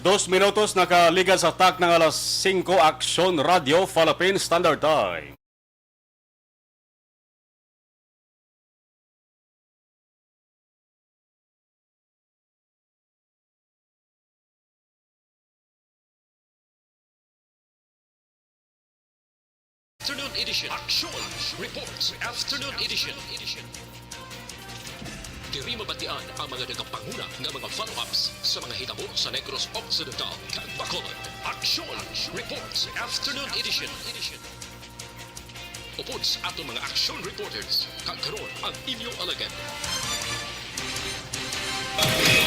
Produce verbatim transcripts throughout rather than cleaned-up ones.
Dos minutos nakaligad sa tak ng alas singko, Aksyon Radio Philippine Standard Time. Afternoon Edition. Action Reports Afternoon Edition. Diri mabatian ang mga nagapanguna nga mga follow-ups sa mga hitabo sa Negros Occidental kag Bacolod. Action Reports Afternoon Edition. Upod sa aton mga action reporters, kag karon ang inyo alagad.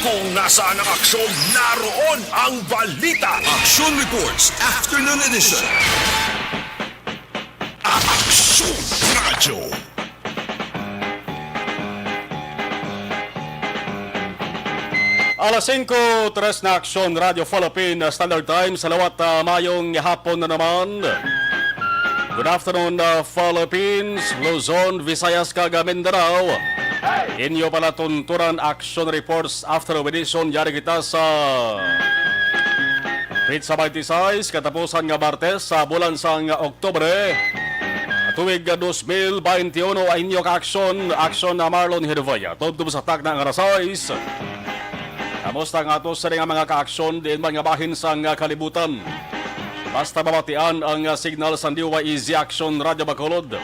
Kung nasaan ang aksyon, naroon ang balita. Action Reports Afternoon Edition. Action Radio. Alas singko tres na, Aksyon Radio Philippine Standard Time. Salawat, ah, mayong hapon na naman. Good afternoon, ah, Philippines, Luzon, Visayas, kag, ah, Mindanao. Inyo palatuntunan, Action Reports Afternoon Edition. Yari kita sa Petsa twenty-six, katapusan nga Martes sa bulan sang Oktubre, tuig dos mil baynte uno. Ang inyo kaaksyon, Aksyon na Marlon Hinovaya. Tubtob sa takna nga alas sais. Kamusta nga ato sa nga mga kaaksyon diin man nga bahin sang kalibutan? Basta mabatian ang signal sang D Y E Z Action Radio Bacolod.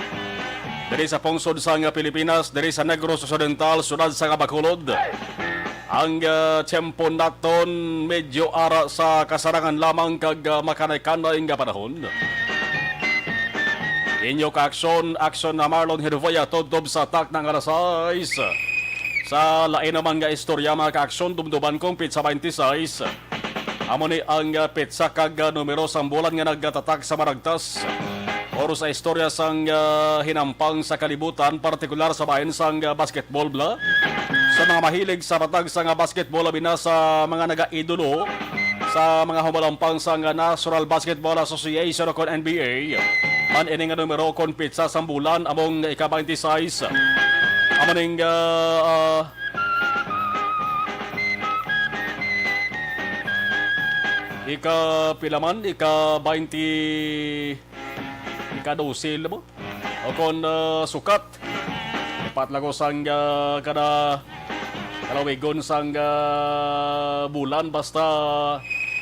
Diri sa pungsod sang Pilipinas, diri sa Negros Occidental, siyudad sang Bacolod. Ang, ah, tiyempo naton medyo ara sa kasarangan lamang kag, ah, makanay-kanay nga panahon. Inyo kaaksyon, Aksyon na Marlon Hinovaya, tubtob sa takna nga alas sais. Sa lain naman nga istorya, mga kaaksyon, dumduman kong Petsa twenty-six. Amo ni ang, ah, petsa kag, ah, numero sang bulan nga nagatatak sa maragtas. Or sa istorya sang, ah, hinampang sa kalibutan, partikular sa bahin sang, ah, basketball, bla. Sa mga mahilig sa patag sang, ah, basketball, labi na sa mga nagaidolo sa mga humalampang sang, ah, National Basketball Association o kon N B A, man ini nga numero kon petsa sang bulan, among ika-twenty-six. Amo ning, ah, ah, Ika pila man? Ika twenty, ika dose, alam mo? O kon, ah, sukat. Ipat lang ko sang, ah, kada kalawigon sang, ah, bulan. Basta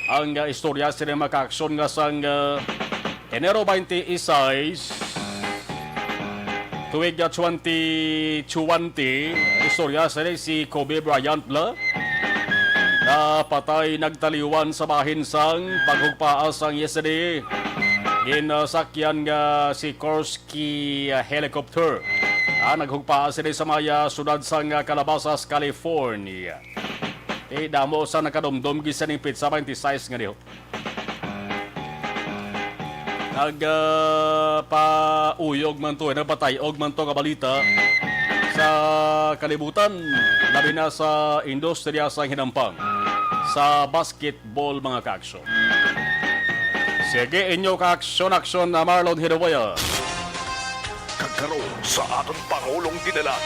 ang, ah, istorya sila makaaksyon nga sang, ah, Enero twenty-six, tuig, ah, twenty twenty, istorya sa si Kobe Bryant la napatay, nagtaliwan sa bahin sang paghugpaa sang yesterday. Ginasakyan nga si Korsky, ah, helicopter. Ah, naghugpaa sila sa may, ah, sudad sang, ah, Calabasas, California. Eh, damo sa nakadumdom gid sa ning petsa twenty-six nga diho. Nag, ah, pauyog man to, eh, nagpatay-og man to nga balita sa kalibutan, labi na sa industriya sa hinampang sa basketball, mga kaaksyon. Sige, inyo kaaksyon-aksyon na Marlon Hiruwaya. Kag karon sa aton Pangulong Dinalan.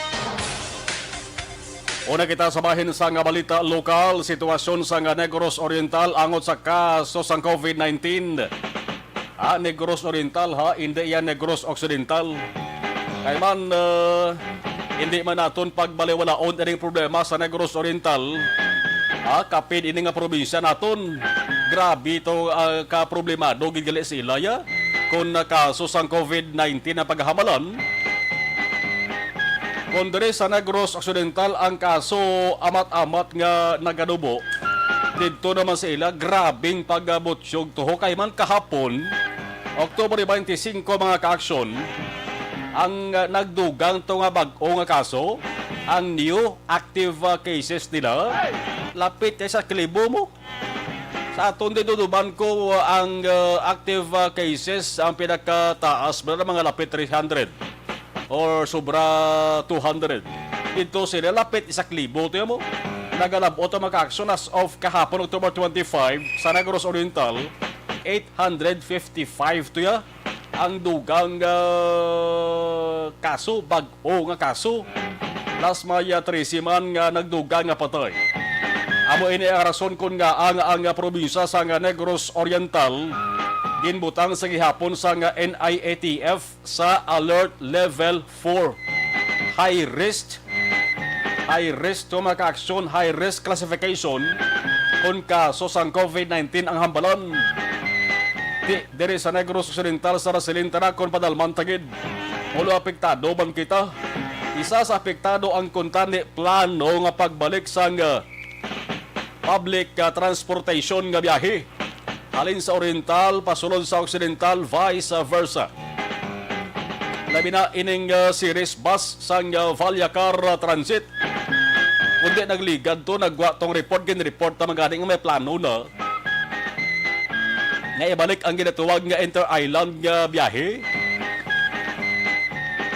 Una kita sa bahin sang balita lokal, sitwasyon sa Negros Oriental angot sa kaso sang COVID nineteen. Ah, Negros Oriental, ha, hindi yan Negros Occidental. Kay man, eh, hindi man naton pagbaliwalaon ining problema sa Negros Oriental. Ah, kapin ini nga probinsya naton. Grabe to, ah, ka problemado gid gali sila, ya. Kung nakaso sang COVID nineteen ang paghamalan, kung diri sa Negros Occidental ang kaso amat-amat nga nagadubo, didto naman sa ila, grabing pagbutyog tuho kay man kahapon, October twenty-five, mga kaaksyon, ang, ah, nagdugang to nga bag-o nga kaso, ang new active, ah, cases nila, lapit kay sa kalibo mo. Sa aton dinuduman ko, ang, uh, active, uh, cases, ang pinakataas, mga lapit three hundred or sobra two hundred. Dito sila, lapit isa ka libo, tiyan mo. Nagalabot ang mga kaaksyon as of kahapon, October twenty-five, sa Negros Oriental, eight hundred fifty-five to ya. Ang dugang, ah, kaso, bag-o nga kaso. Plus may, ah, trese man nga nagdugang nga patay. Amo ini ang rason kon ngaa ang, ang probinsya sang Negros Oriental ginbutang sa gihapon sang N I A T F sa Alert Level four. High risk, high risk to, mga kaaksyon, high risk classification kon kaso sang COVID nineteen ang hambalan. Ti, diri sa Negros Occidental, sa Rasilin, Taracon, Padalman, Taguig. Ulo apektado man kita. Isa sa apektado ang kuntani plano nga pagbalik sang, ah, public, ah, transportation nga biyahe halin sa Oriental pasulod sa Occidental, vice versa. Labi na ining, ah, series bus sang, ah, Vallecar, ah, Transit. Kundi nagligad to, nagwa tong report, gin-report naman gani nga may plano na nga ibalik ang ginatawag nga inter-island nga biyahe.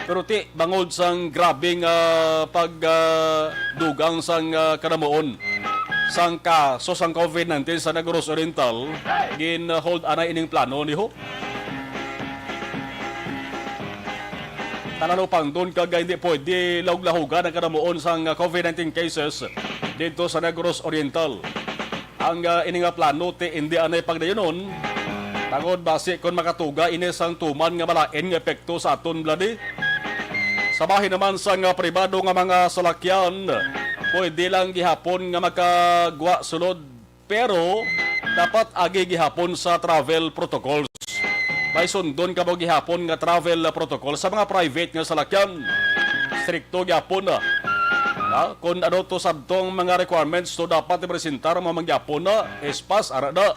Pero ti, bangod sang grabe nga pag, ah, dugang sang, ah, kanamuon sang kaso sang COVID nineteen sa Negros Oriental, gin-hold anay ining plano ni ho. Talalupangdon kag hindi pwede lahog-lahogan ang kanamuon sang COVID nineteen cases didto sa Negros Oriental. Ang, ah, ini nga plano ti indi anay pagdayunon, tangod basi kon makatuga ini sang tuman nga malain nga epekto sa aton bala ni. Sa bahin naman sang, ah, pribado nga mga salakyan, pwede lang gihapon nga makagwa sulod, pero dapat agi gihapon sa travel protocols. May sundon kamo gihapon nga travel protocol sa mga private nga salakyan. Strikto gyapon na. Na, kung ano to sabtong mga requirements to dapat ipresentar mo mangyapon na, S-Pass, ara na.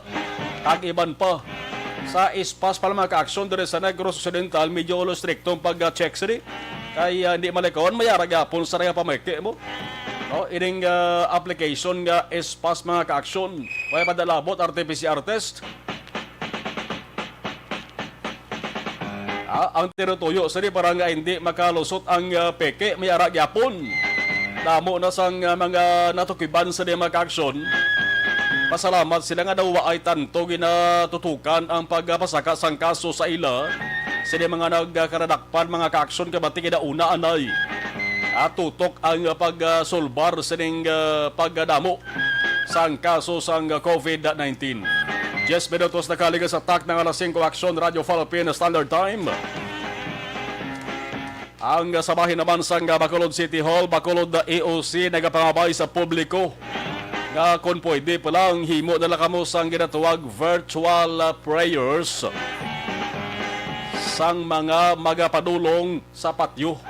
Kag iban pa. Sa S-Pass pa lang, mga kaaksyon, diri sa Negros Occidental, medyo ulo strikto ang pag-check sini. Kay, ah, hindi malikawan, may ara gyapon sa nagapameke mo. No, ining, ah, application nga S-Pass, mga kaaksyon. May padalabot, R T P C R test. Ah, ang tinutuyo sini para nga hindi makalusot ang, ah, peke, may ara gyapon. Damo na sang, ah, mga natukiban sini, mga kaaksyon. Pasalamat sila nga daw waay tanto ginatutukan ang pagpasaka sang kaso sa ila. Sini mga nagkaradakpan, mga kaaksyon, kabati kinauna anay. At tutok ang, ah, pagsulbar sining, ah, pagdamo sang kaso sang COVID nineteen. Diyes minutos na kalingas sa tak ng alas singko, Aksyon Radyo Philippine Standard Time. Ang sa bahin naman sang Bacolod City Hall, Bacolod E O C nagapangabay sa publiko nga kung pwede pa lang himo na lang kamo sang ginatawag virtual prayers sang mga magapadulong sa patyo.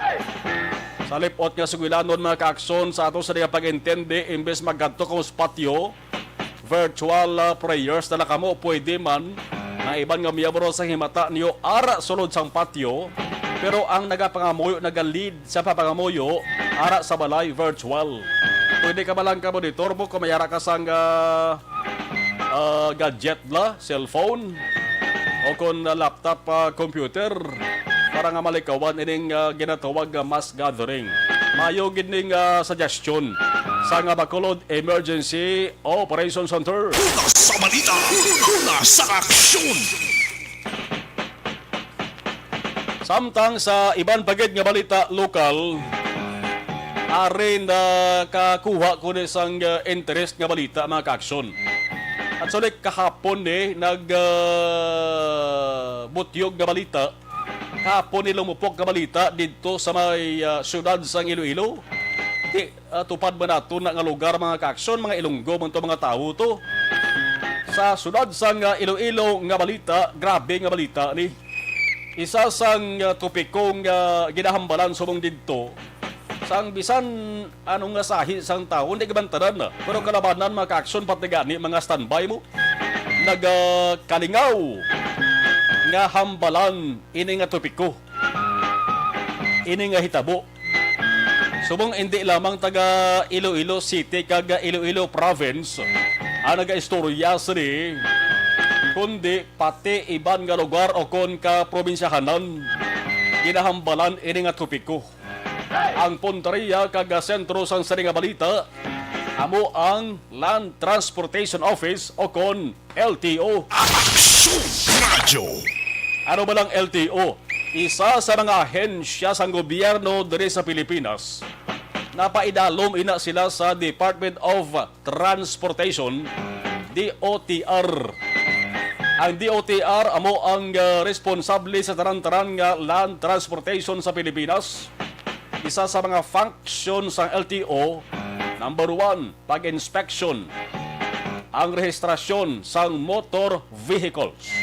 Sa lipot nga sugilanon, mga kaaksyon, sa ato sa pag-intindi, imbes magkadto kamo sa patyo, virtual, ah, prayers na lang kamo, pwede man. Ang iban nga miyembro sa himata niyo ara sulod sang patyo, pero ang nagapangamuyo naga-lead sa papangamuyo ara sa balay, virtual. Pwede ka ba lang ka monitor mo kung may ara ka sang, ah, ah, gadget la, cellphone, o kon, ah, laptop, ah, computer, para nga malikawan ining, ah, ginatawag nga mass gathering. Mayo gid ning, ah, suggestion sa nga Bacolod Emergency Operation Center. Una sa balita, una sa aksyon. Samtang sa iban pa gid nga balita lokal, ari nakakuha ko ni sang, uh, interest nga balita, mga kaaksyon. At sulit kahapon ni nag, uh, butyog nga balita, kahapon ni lumupok nga balita didto sa may, uh, siyudad sang Iloilo. Di, ah, tupad ba nato na nga lugar, mga kaaksyon, mga Ilonggo man to, mga tawo to? Sa siyudad sang, ah, Iloilo nga balita, grabe nga balita ni. Isa sang, ah, topiko nga ginahambalan subong didto, sang bisan ano nga sahi sang tawo, hindi kabantanan na. Pero kalabanan, mga kaaksyon, pati gani mga standby mo, nagakalingaw nga hambalan ini nga topiko, ini nga hitabo. Subong indi lamang taga Iloilo City kag Iloilo Province ang nagaistorya sini, kundi pati iban nga lugar o kon kaprobinsyahanan ginahambalan ini nga topiko. Ang punteriya kag sentro sang sini nga balita amo ang Land Transportation Office o kon L T O. Aksyon Radyo. Ano ba lang L T O? Isa sa mga ahensya sang gobyerno diri sa Pilipinas Napaidalom ina sila sa Department of Transportation, D O T R. Ang D O T R amo ang, ah, responsable sa tanan-tanan nga land transportation sa Pilipinas. Isa sa mga function sang L T O, number one, pag-inspection, ang rehistrasyon sang motor vehicles.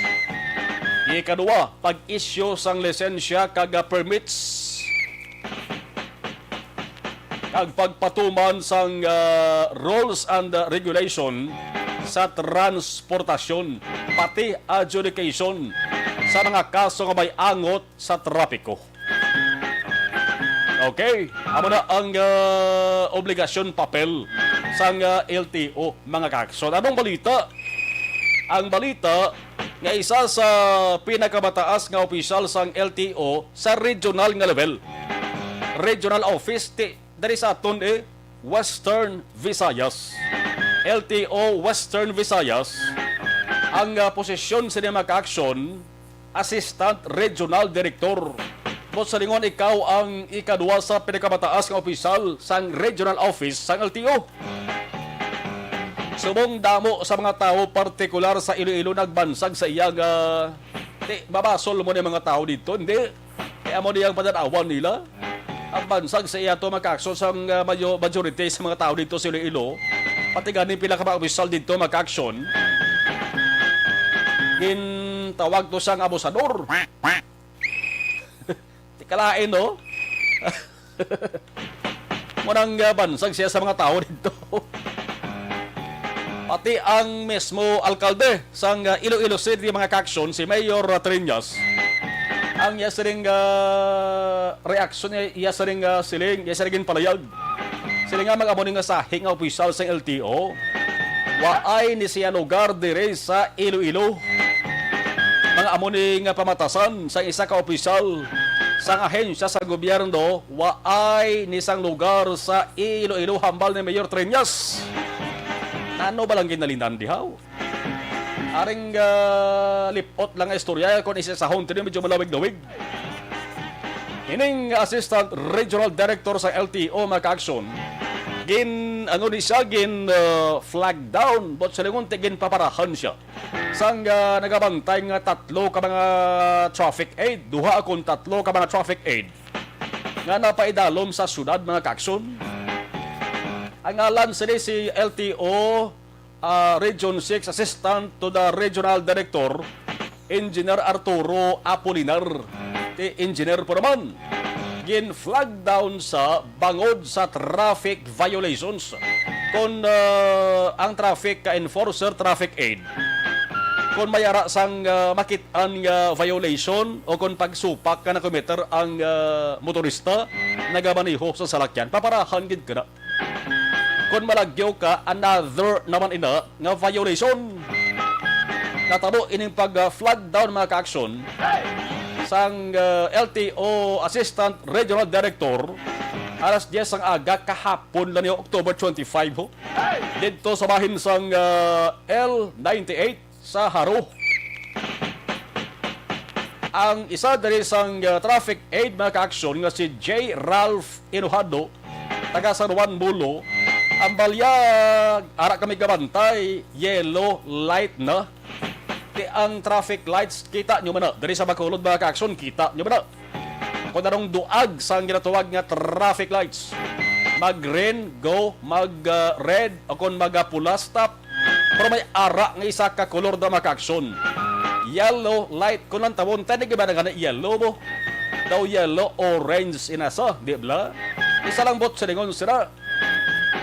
Ikaduha, pag-issue sang lisensya kag, ah, permits, kag pagpatuman sang, ah, rules and, ah, regulation sa transportasyon, pati adjudication sa mga kaso nga may angot sa trapiko. Okay, amo na ang, ah, obligasyon papel sang, ah, L T O, mga kakson. Anong balita? Ang balita nga isa sa pinakamataas nga opisyal sang L T O sa regional nga level. Regional office ti diri sa aton, eh, Western Visayas. L T O Western Visayas. Ang, ah, posisyon sini, mga kakson, Assistant Regional Director. Buot silingon, ikaw ang ikaduha sa pinakamataas nga opisyal sang regional office sang L T O. Subong damo sa mga tawo, partikular sa Iloilo, nagbansag sa iya nga, di, mabasol mo ni mga tawo dito, hindi? Kaya mo niyang padan-awan nila. Ang bansag sa iya to, mga kakson, sang, ah, mayo-, majority sa mga tawo dito sa Iloilo, pati ganing pila ka mga opisyal dito, mga kakson, gintawag to sang abusador. Tikalain, no? Mo nang, ah, bansag siya sa mga tawo dito. Pati ang mismo alkalde sang, ah, Iloilo City, mga kakson, si Mayor, ah, Triñas, ang iya sining, ah, reaksyon niya, iya sining, ah, siling, iya sining ginpalayag. Sila nga mag-amo ni nga sahi nga opisyal sang L T O, waay ni siya lugar diri sa Iloilo. Mga amo ni nga pamatasan sang isa ka opisyal sang ahensya sa gobyerno, waay ni sang lugar sa Iloilo, hambal ni Mayor Triñas. Nano ba lang ginalinan dihaw? Aring, ah, lipot lang nga istorya, kung isa-isahon, tini medyo malawig-lawig. Ining Assistant Regional Director sa L T O, mga kakson, gin, ano ni siya, gin, ah, flag down, buot silingon ti ginpaparahan siya sang, ah, nagabantay nga tatlo ka mga traffic aid, duha kon tatlo ka mga traffic aid nga napaidalom sa syudad, mga kakson. Ang ngalan sini si L T O, ah, Region six Assistant to the Regional Director, Engineer Arturo Apolinar, ti Engineer po naman, gin-flag down sa bangod sa traffic violations. Kon, ah, ang traffic ka enforcer, traffic aid, kon may ara sang, ah, makit-an nga violation o kon pagsupak ka na committer ang, ah, motorista nagamaneho sa salakyan, paparahan gid kana. Kon malagyo ka, another naman ina nga violation. Natabo ining pag, ah, flag down, mga ka-aksyon, sang, ah, L T O Assistant Regional Director, alas diyes sang aga kahapon lang ni October twenty-five, ho. Didto sa bahin sang, ah, L ninety-eight sa Jaro. Ang isa diri sang, ah, traffic aid, mga ka-aksyon, nga si J Ralph Enojado, taga San Juan, Bulo, ang balyag, ara kami kabantay, yellow light na. Ti ang traffic lights, kita nyo man na. Diri sa Bacolod, mga ka-aksyon, kita nyo man na. Kung anong duag sang ginatawag nga traffic lights, mag-green, go, mag, ah, red, o kung mag, ah, pula, stop. Pero may ara nga isa ka kolor na, mga ka-aksyon. Yellow light. Kung ang tawon, tani ba na nga na yellow mo? Daw yellow, orange, inasa, di ba? Isa lang buot silingon sila.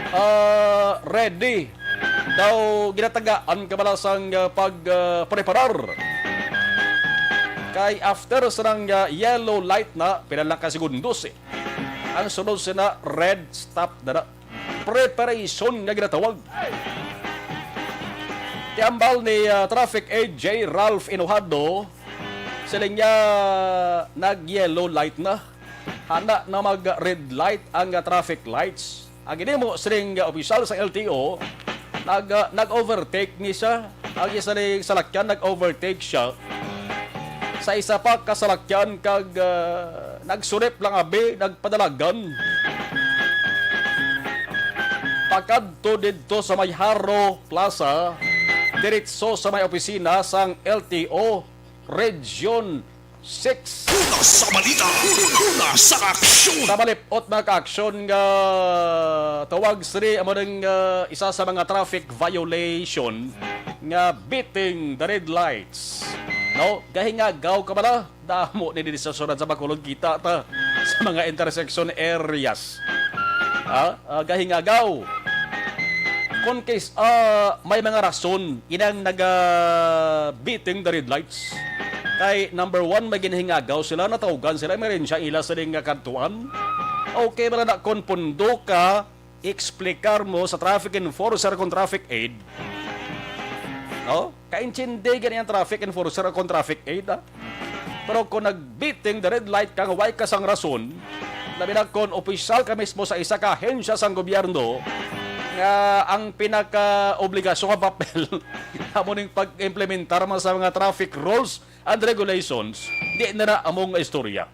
Ah, ready. Daw ginatagaan ka bala sang, ah, pag, ah, preparar. Kay after sa nang, ah, yellow light na, pila lang ka segundos, eh. Ang sunod sina red, stop na na. Preparation nga ginatawag. Ti hambal ni, ah, Traffic Aid J Ralph Enojado, siling niya nag-yellow light na. Handa na mag-red light ang, ah, traffic lights. Ang ginhimo sining, ah, opisyal sa L T O, nag, ah, nag-overtake ni siya. Ang isa ni salakyan, nag-overtake siya sa isa pa ka salakyan kag, ah, nagsulip lang abi, nagpadalagan. kadto didto sa may Jaro Plaza, diretso sa may opisina sang L T O Region six. Una sa balita, una sa aksyon. Sa malip-ot, mga ka-aksyon, nga tawag sini amo ning, ah, isa sa mga traffic violation nga beating the red lights. No? Gahingagaw ka bala? Damo ni diri sa syudad sa Bacolod, kita ta sa mga intersection areas. Ah, ah, gahingagaw. Kon case, ah, may mga rason inang naga-beating the red lights. Kay number one, may ginahingagaw sila, natawgan sila, emerensya ila sa ning nga kadtuan. Okay, bala na kon pundo ka, explicar mo sa traffic enforcer kon traffic aid. No? Kaintindi gani ang traffic enforcer kon traffic aid, ah. Pero kung nag-beating the red light ka nga way ka sang rason, labi na kon opisyal ka mismo sa isa ka ahensya sang gobyerno, nga ang pinaka-obligasyon nga papel amo ning pag-implementar man sa mga traffic rules and regulations, di na na amo nga istorya.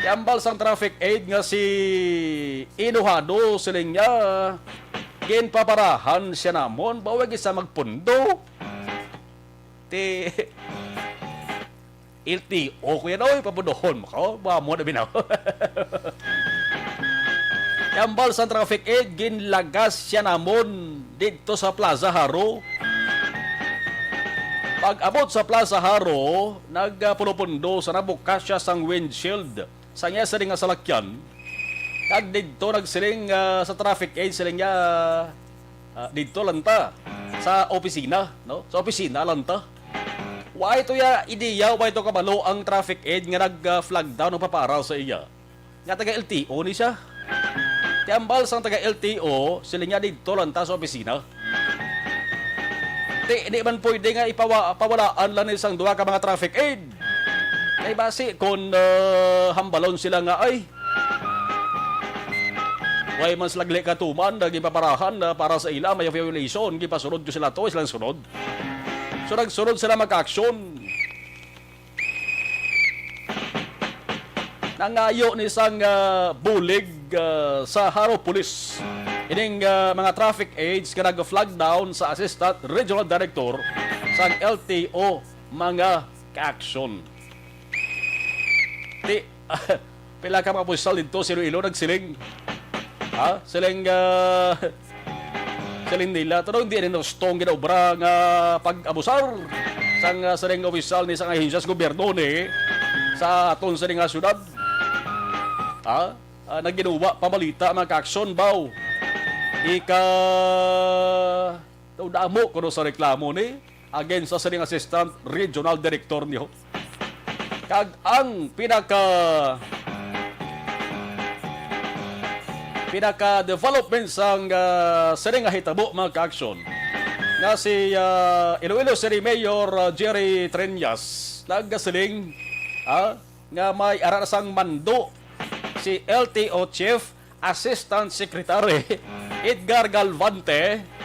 Hambal sang traffic aid nga si Inuhado, siling niya, ginpaparahan siya namon, bawa gisa magpundo. Ti, L T O ko yan, oy, papundohon mo ko, ba mo na binaw. Hambal sang traffic aid, ginlagas siya namon didto sa Plaza Jaro. Pag-abot sa Plaza Jaro, nagpulopundo sa nabukas siya sang windshield sang iya siling nga salakyan. Kag didto nagsiling, ah, sa traffic aid, siling niya, ah, didto lang ta sa opisina, no? Sa opisina lang ta. Wa ito ya ideya, wa ito kabalo ang traffic aid nga nag, ah, flag down o papara sa iya. Nga taga L T O ni siya. Ti hambal sang taga L T O, siling niya didto lang ta sa opisina. Ti, di man pwede nga ipawa-, pawalaan lang ni sang duha ka mga traffic aid. Kay basi kon, ah, hambalon sila nga, ay, way man sila gali katuman, na gipaparahan na para sa ila, may violation, gipasunod ko sila to, silang sunod. So, nagsunod sila, mga ka-aksyon. Nangayo ni sang, ah, bulig, ah, sa Jaro Police ining, ah, mga traffic aides nga nag-flag down sa Assistant Regional Director sang L T O, mga ka-aksyon. Ti, pila ka mga opisyal didto sa Iloilo nagsiling. Ha? Siling, ah, siling nila, "Tanong, di rin gusto ang ginaobra nga pag-abusar sang, ah, siling opisyal ni sang ahensya sa gobyerno ni sa aton siling nga syudad." Ha? Ah, nagginuwa pamalita, mga ka-aksyon, baw. Ika, daw damo kuno sa reklamo ni against sa sining Assistant Regional Director niyo. Kag ang pinaka, pinaka development sang, ah, sining nga hitabo, mga ka-aksyon, nga si, ah, Iloilo City Mayor, ah, Jerry Treñas nagasiling, ah, nga may ara na sang mando si L T O Chief Assistant Secretary Edgar Galvante.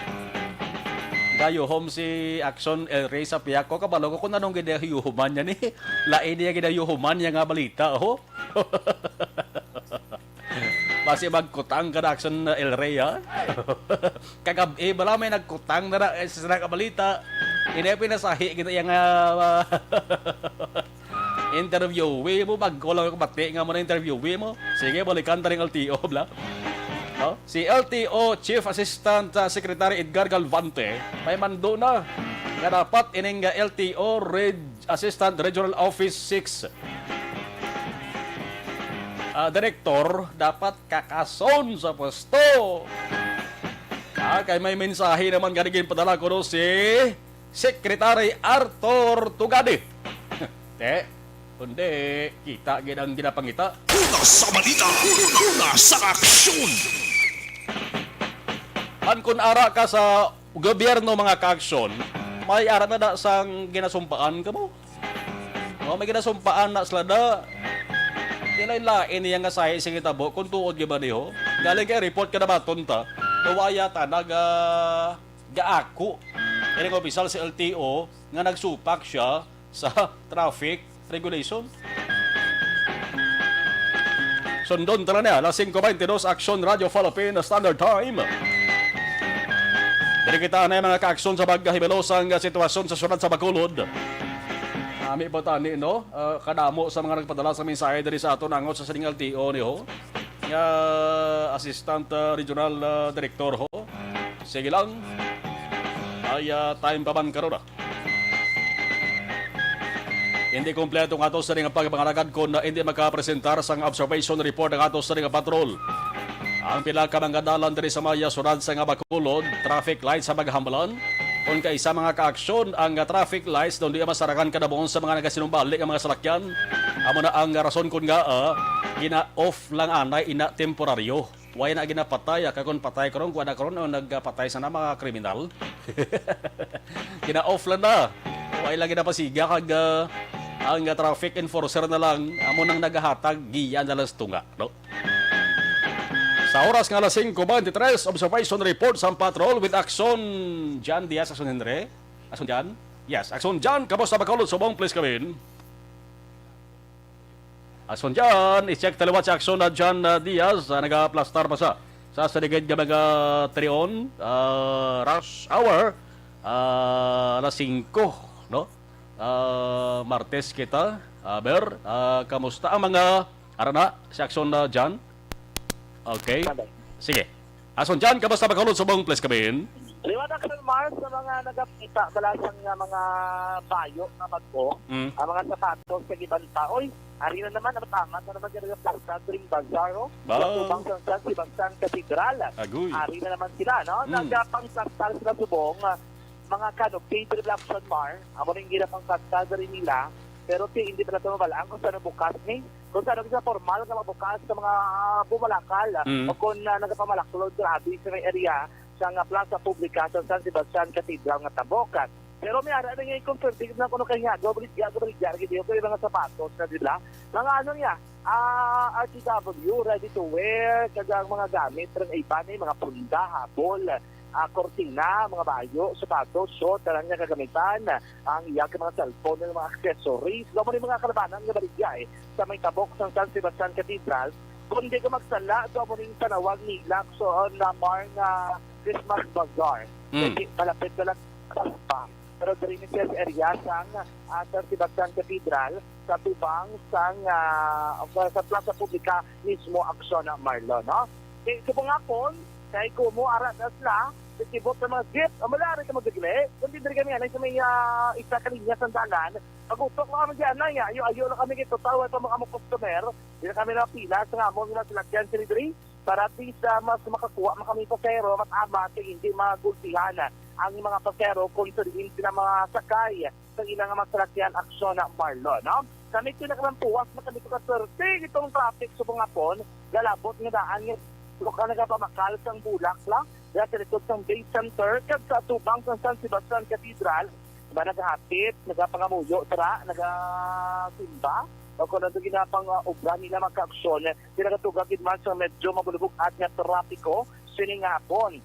Gayuhom si Action El Rey sa pihak ko. Kabalo ko kung anong ginayuhuman niya ni. Lain niya ginayuhuman niya nga balita, oh. Basi magkutang ka na, Action El Rey, ha? Kagab-i, bala may nagkutang na na, eh, sa sila ka balita. Hindi pinasahi kita yung, ah, interviewee mo, bago lang ako bati nga mo na interviewee mo. Sige, balikan ta rin L T O, bla. No? Si L T O Chief Assistant, ah, Secretary Edgar Galvante, may mando na nga dapat ining, ah, L T O Reg-, Assistant Regional Office six, ah, Director, dapat kakason sa pwesto. Ah, kay may mensahe naman gani ginpadala ko no si Secretary Arthur Tugadi. Te, kundi kita gid ang ginapangita. Una sa balita, una sa aksyon. Man kun ara ka sa gobyerno, mga ka-aksyon, may ara na da sang ginasumpaan ka mo. Oh, may ginasumpaan na sila da. Di lain-lain niya nga sahi sing hitabo kung tuod gyud ba niho. Galing kay report ka na ba, tonta? Nawaya ta, naga gaako ining opisyal sa L T O nga nagsupak siya sa traffic regulation. Sundon tala niya, alas singko bentidus, Aksyon Radyo Philippine Standard Time. Diri kita na mga kaaksyon sa pagkahibalo sang sitwasyon sa syudad sa Bacolod. Ami pa tani, no? Ah, kadamo sa mga nagpadala sa mensahe diri sa aton angot sa sining L T O ni ho. Nga Assistant, ah, Regional, ah, Director ho. Sige lang. Ay, ah, time pa man karon, ah. Hindi kompleto nga ato sa ring pagpangalagad kon hindi makapresentar sang observation report ang ato sa ring patrol. Ang pila ka mga dalan diri sa Maya, sunod sa nga Bacolod, traffic lights sa Maghambalan. Kung kaisa mga kaaksyon ang traffic lights, doon di masarangan kadabuon sa mga nagasinumbali nga mga salakyan. Amo na ang rason kung nga, ah, gina-off lang anay ina temporaryo. Wala na ginapatay, ah, kay kung patay karon, kuha na karon, oh, nagpatay sana mga kriminal. Gina-off lang na. Wala lang ginapasiga kag, ah, ang, ah, traffic enforcer na lang amo nang nagahatag giya na lang sa tunga, no? Sa oras nga alas singko bentidus, observation report sa patrol with Aksyon Jan Diaz, Aksyon Henry. Aksyon Jan? Yes, Aksyon Jan, kamusta Bacolod, subong, please come in. Aksyon Jan, i-check taliwat sa Aksyon na Jan, ah, Diaz, ah, nagaplastar pa sa, sa saligid nga mga trion, ah, rush hour, ah, alas singko, no? Ah, Martes kita. Ah, Ber, ah, kamusta ang mga, ara na, si Aksyon na Jan? Okay. Sige. Aksyon Jan, kamusta Bacolod, subong, please come in. Liwanag sa Mars sa mga nagapita bala sang, ah, mga bayo nga bag-o, Mm. ang mga sapatos kag iban pa. Oy, ari na naman, ang tama na naman yung plastar sa Green Bazaar, oh. Ba? Sa tubang sa San Sebastian Cathedral. Agoy. Ari na naman sila, no? Mm. Nagapangplastar sila subong, ah, mga canopy, Aksyon Mar, amo ning ginapangplastar diri nila. Pero ti, hindi pala ito mabal-an kung saan bukas ni. Kung saan sa formal nga magbukas sa mga, ah, bumalakal, ah, Mm. o kung, ah, nagapamalaklod, grabe sa may area sa nga Plaza Publica sa San Sebastian Cathedral nga tabok. Pero may ara na nga i-confirm na kuno kay nga, gabaligya, gabaligya, lagi diyo, kay mga sapatos na sila. Mga ano niya, ah, R T W, ready to wear, kag ang mga gamit, rang iba ni, mga punda, habol, ah, kortina, mga bayo, sapatos, short, tanan nga kagamitan, ang iya ka mga cellphone, mga accessories, amo ni mga kalabanan nga baligya, eh, sa may tabok sang San Sebastian Cathedral, kundi kung magsala, so amo ning tanawag nila, so, na Mar nga Christmas Bazaar. Mm. Kasi malapit na lang pa. Pero diri ni sa area sang, ah, San Sebastian Cathedral, sa tubang sang, ah, sa Plaza Publica mismo, Aksyon na Marlon, no? Kay subong hapon, kay kumo ara na sila, sa kibot sa mga jeep, ang malari ka magdagli, kundi diri kami anay sa may, ah, isa ka linya sang dalan, pag-utok lang kami dyan na, ayo-ayo lang kami kay total, wala pa mga among customer, di na kami napila sa nga among mga salakyan, sila diri, para at least, ah, mas makakuha man kami pasahero, mas amat, kay hindi magulpihan ang mga pasahero kung sa diin sila mga sakay sa ilang mga salakyan, Aksyon na Marlon, no? Kami pinakalampuwas na kami kaswerte itong traffic subong hapon, lalabot nga daan nga lokal nagapamakal sang bulak lang, diya sa likod sang Bay Center, kag sa atubang sang San Sebastian Cathedral, ba nagahapit, nagapangamuyo, tara, nagasimba, o kung ano ginapang, uh, obra nila mga kaaksyon, sila nagatuga gid man sa medyo mabulubog-at nga trapiko sining hapon.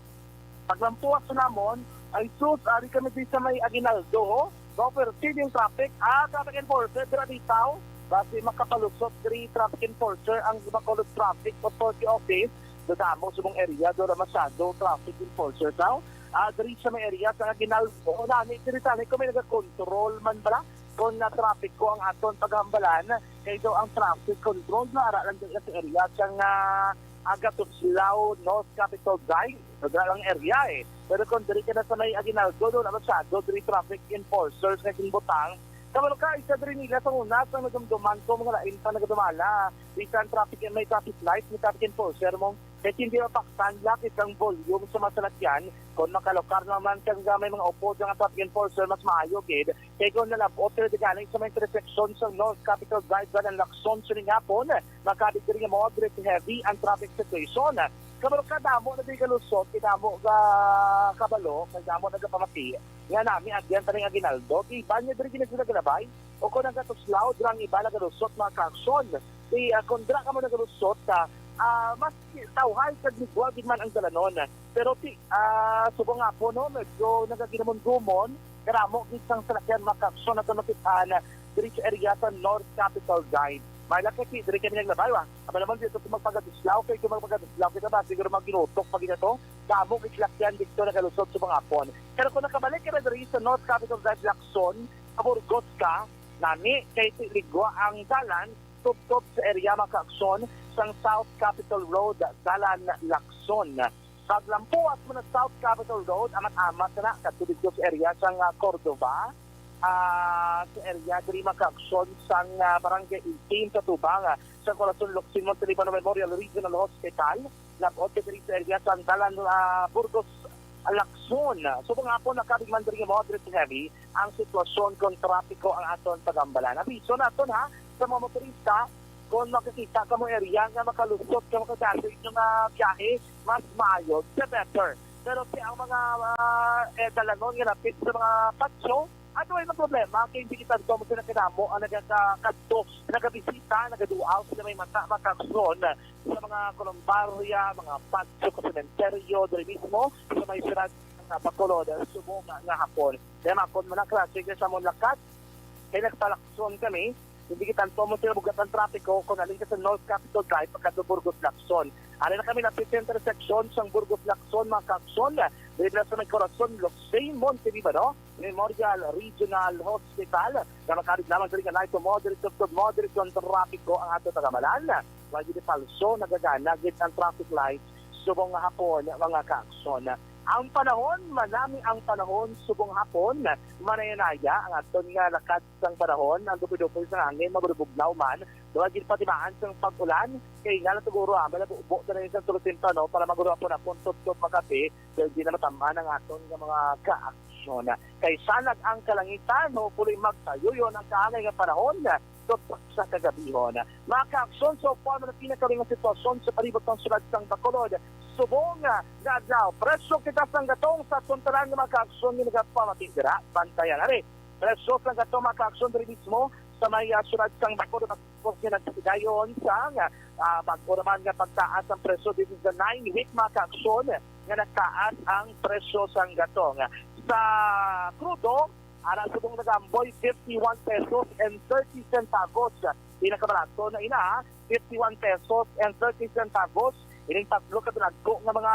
Paglampuas sa namon, ay sus, ari kami di sa may Aguinaldo, ho? Mao perti yung traffic. Ah, traffic enforcer, dira bitaw. Basi makapalusot diri traffic enforcer ang Bacolod Traffic Authority Office. Dadamo sa mong area, doon na masyado traffic enforcer daw. Ah, diri sa may area sa Aguinaldo, nani, diri tani kung may nagakontrol man bala kung na traffic ko ang aton paghambalan. Kay daw ang traffic control na ara lang diri sa area sa nga Agatuslao, North Capitol Drive. Nadala ang area, eh. Pero kung diri ka na sa may Aguinaldo, doon na masyado, diri traffic enforcers nga ginbutang. Kabalo ka, isa diri nila sa una, sa nadumduman ko, mga lain pa nagadumala. Bisan traffic, may traffic light, may traffic enforcer mo. Kaya hindi mapaktan, lakit ang volume sa mga salakyan. Kung makalokar naman kang may mga upod nga traffic enforcer, mas maayo, gid. Kay kung nalabot sila di galing sa may intersection sa North Capitol Drive, Dalan Lacson, sining hapon, makabig diri nga moderate heavy ang traffic situation. Kabalo ka, damo na di kalusot, kay damo ga kabalo, kay damo nagapamati nga nami agyan taning Aguinaldo, kay iban nga diri gina sila galabay, o kung nagatuslaw, dira ang iba nagalusot, mga kaaksyon. Kay, ah, kung dira ka mo nagalusot, ah, ah, mas tawhay kag migwa gid man ang dalanon. Pero ti, ah, subong nga po, no, medyo nagaginamon-gumon, karamo gid sang salakyan, mga kaaksyon, na tumakit-an diri sa area sa North Capitol Drive. Marla, kay diri kami naglabay, wa? Aba naman, dito kung magpagadislaw, kay kung magpagadislaw kita, ba, siguro maginutok pa gina to. Damo kay salakyan dito nagalusot sa mga hapon. Pero kung nakabalik ka na diri sa North Capitol Drive, Lacson, sa Burgos ka, nani, kay ti-, ligwa ang dalan, tubtob sa area, mga kaakson, sang South Capitol Road, dalan Lacson. Paglampuas mo na South Capitol Road, amat-amat na, kadto dito sa area sang, ah, Cordova, ah, sa area diri, mga kaakson, sang, ah, Barangay eighteen sa tubang, ah, sa Corazon Locsin Montelibano Memorial Regional Hospital, labot ka diri sa area sang dalan, ah, Burgos, Lacson. Subong hapon, nakabig man diri nga moderate heavy ang sitwasyon kon trapiko ang aton pagambalan. Abiso naton, ha, sa mga motorista, kung makakita ka mo area nga makalusot ka, makadasig nga biyahe, mas maayo, the better. Pero si ang mga, ah, eh, dalanon nga napit sa mga patio, ano ay ang problema? Kay hindi kita dito mo sila kadamo ang nagakakadto, nagabisita, nagaduaw sila may mata, mga kaakson sa mga kolumbarya, mga patio, sementeryo, diri mismo sa may sirad nga Bacolod, subong nga hapon. Kaya makon mo na klase sa among lakat, kay nagpalakson kami, hindi kita anto mo sila bugat ang trapiko kung alin ka sa North Capitol Drive pagkadto Burgos Lacson. Ari na kami napit sa intersection sang Burgos Lacson, mga kaakson, diri na sa may Corazon Locsin Montelibano Memorial Regional Hospital, nga makarig lamang diri nga light to moderate to moderate ang trapiko ang ato tagamalan. Wala gid falso, nagagana gid ang traffic light subong nga hapon, mga kaakson. Ang panahon, manami ang panahon subong hapon, manaya-naya ang aton nga lakad sang panahon, ang dupoy-dupoy sang hangin, mabulabugnaw man, wala gid patimaan sang pag-ulan, kay nga lang siguro, ah, malabubo na rin sa tulo temprano para maguro hapon-hapon, tubtob makape, dahil di na matamaan ang aton nga mga kaaksyon. Kay sanag ang kalangitan, hopefully magtayuyon ang kaangay nga panahon, tubtob sa kagabihon. Mga kaaksyon, so far, ang pinakauling nga sitwasyon sa palibot sang siyudad sang Bacolod. Subong nga adlaw, presyo kita sang gatong sa aton tanan nga mga kaaksyon nga nagapamati dira. Bantayan ari. Presyo sang gatong, mga kaaksyon, diri mismo sa may, ah, siyudad sang Bacolod, matapos nga nagpatigayon sang, ah, bag-o naman nga pagtaas ang presyo. This is the nine week, mga kaaksyon, nga nagtaas ang presyo sang gatong. Sa krudo, ara subong nag-amboy, fifty-one pesos and thirty centavos. Pinakabarato na ina, fifty-one pesos and thirty centavos. Ining tatlo ka pinagko nga mga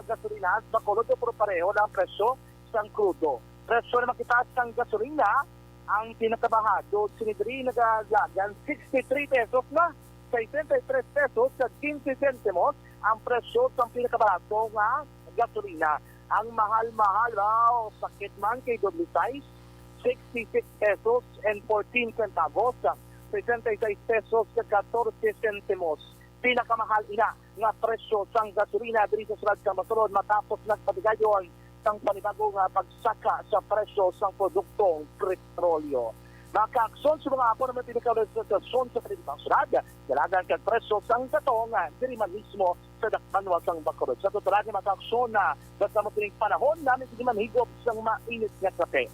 gasolina sa Bacolod, pero pareho lang ang presyo sang krudo. Presyo naman kita sang gasolina, ang pinakabahado sini diri nagalagan sixty-three pesos na, sesenta y tres pesos sa quince sentimos ang presyo sang pinakabarato nga gasolina. Ang mahal-mahal, wow, sakit man kay doble size, sixty-six pesos and fourteen centavos, sesenta y seis pesos sa catorce sentimos. Pinakamahal ina nga presyo sang gasolina diri sa siyudad sa Bacolod matapos nagpatigayon sang panibago nga pagsaka sa presyo sang produktong petrolyo. Mga kaaksyon, sa mga hapon naman pinakaulit sa sitwasyon sa palibot sang siyudad, dalagan kag presyo sang gatong diri man mismo sa dakbayan sang Bacolod. Sa total, mga kaaksyon, na basta mo pining panahon, namin hindi man higop sang mainit nga kape.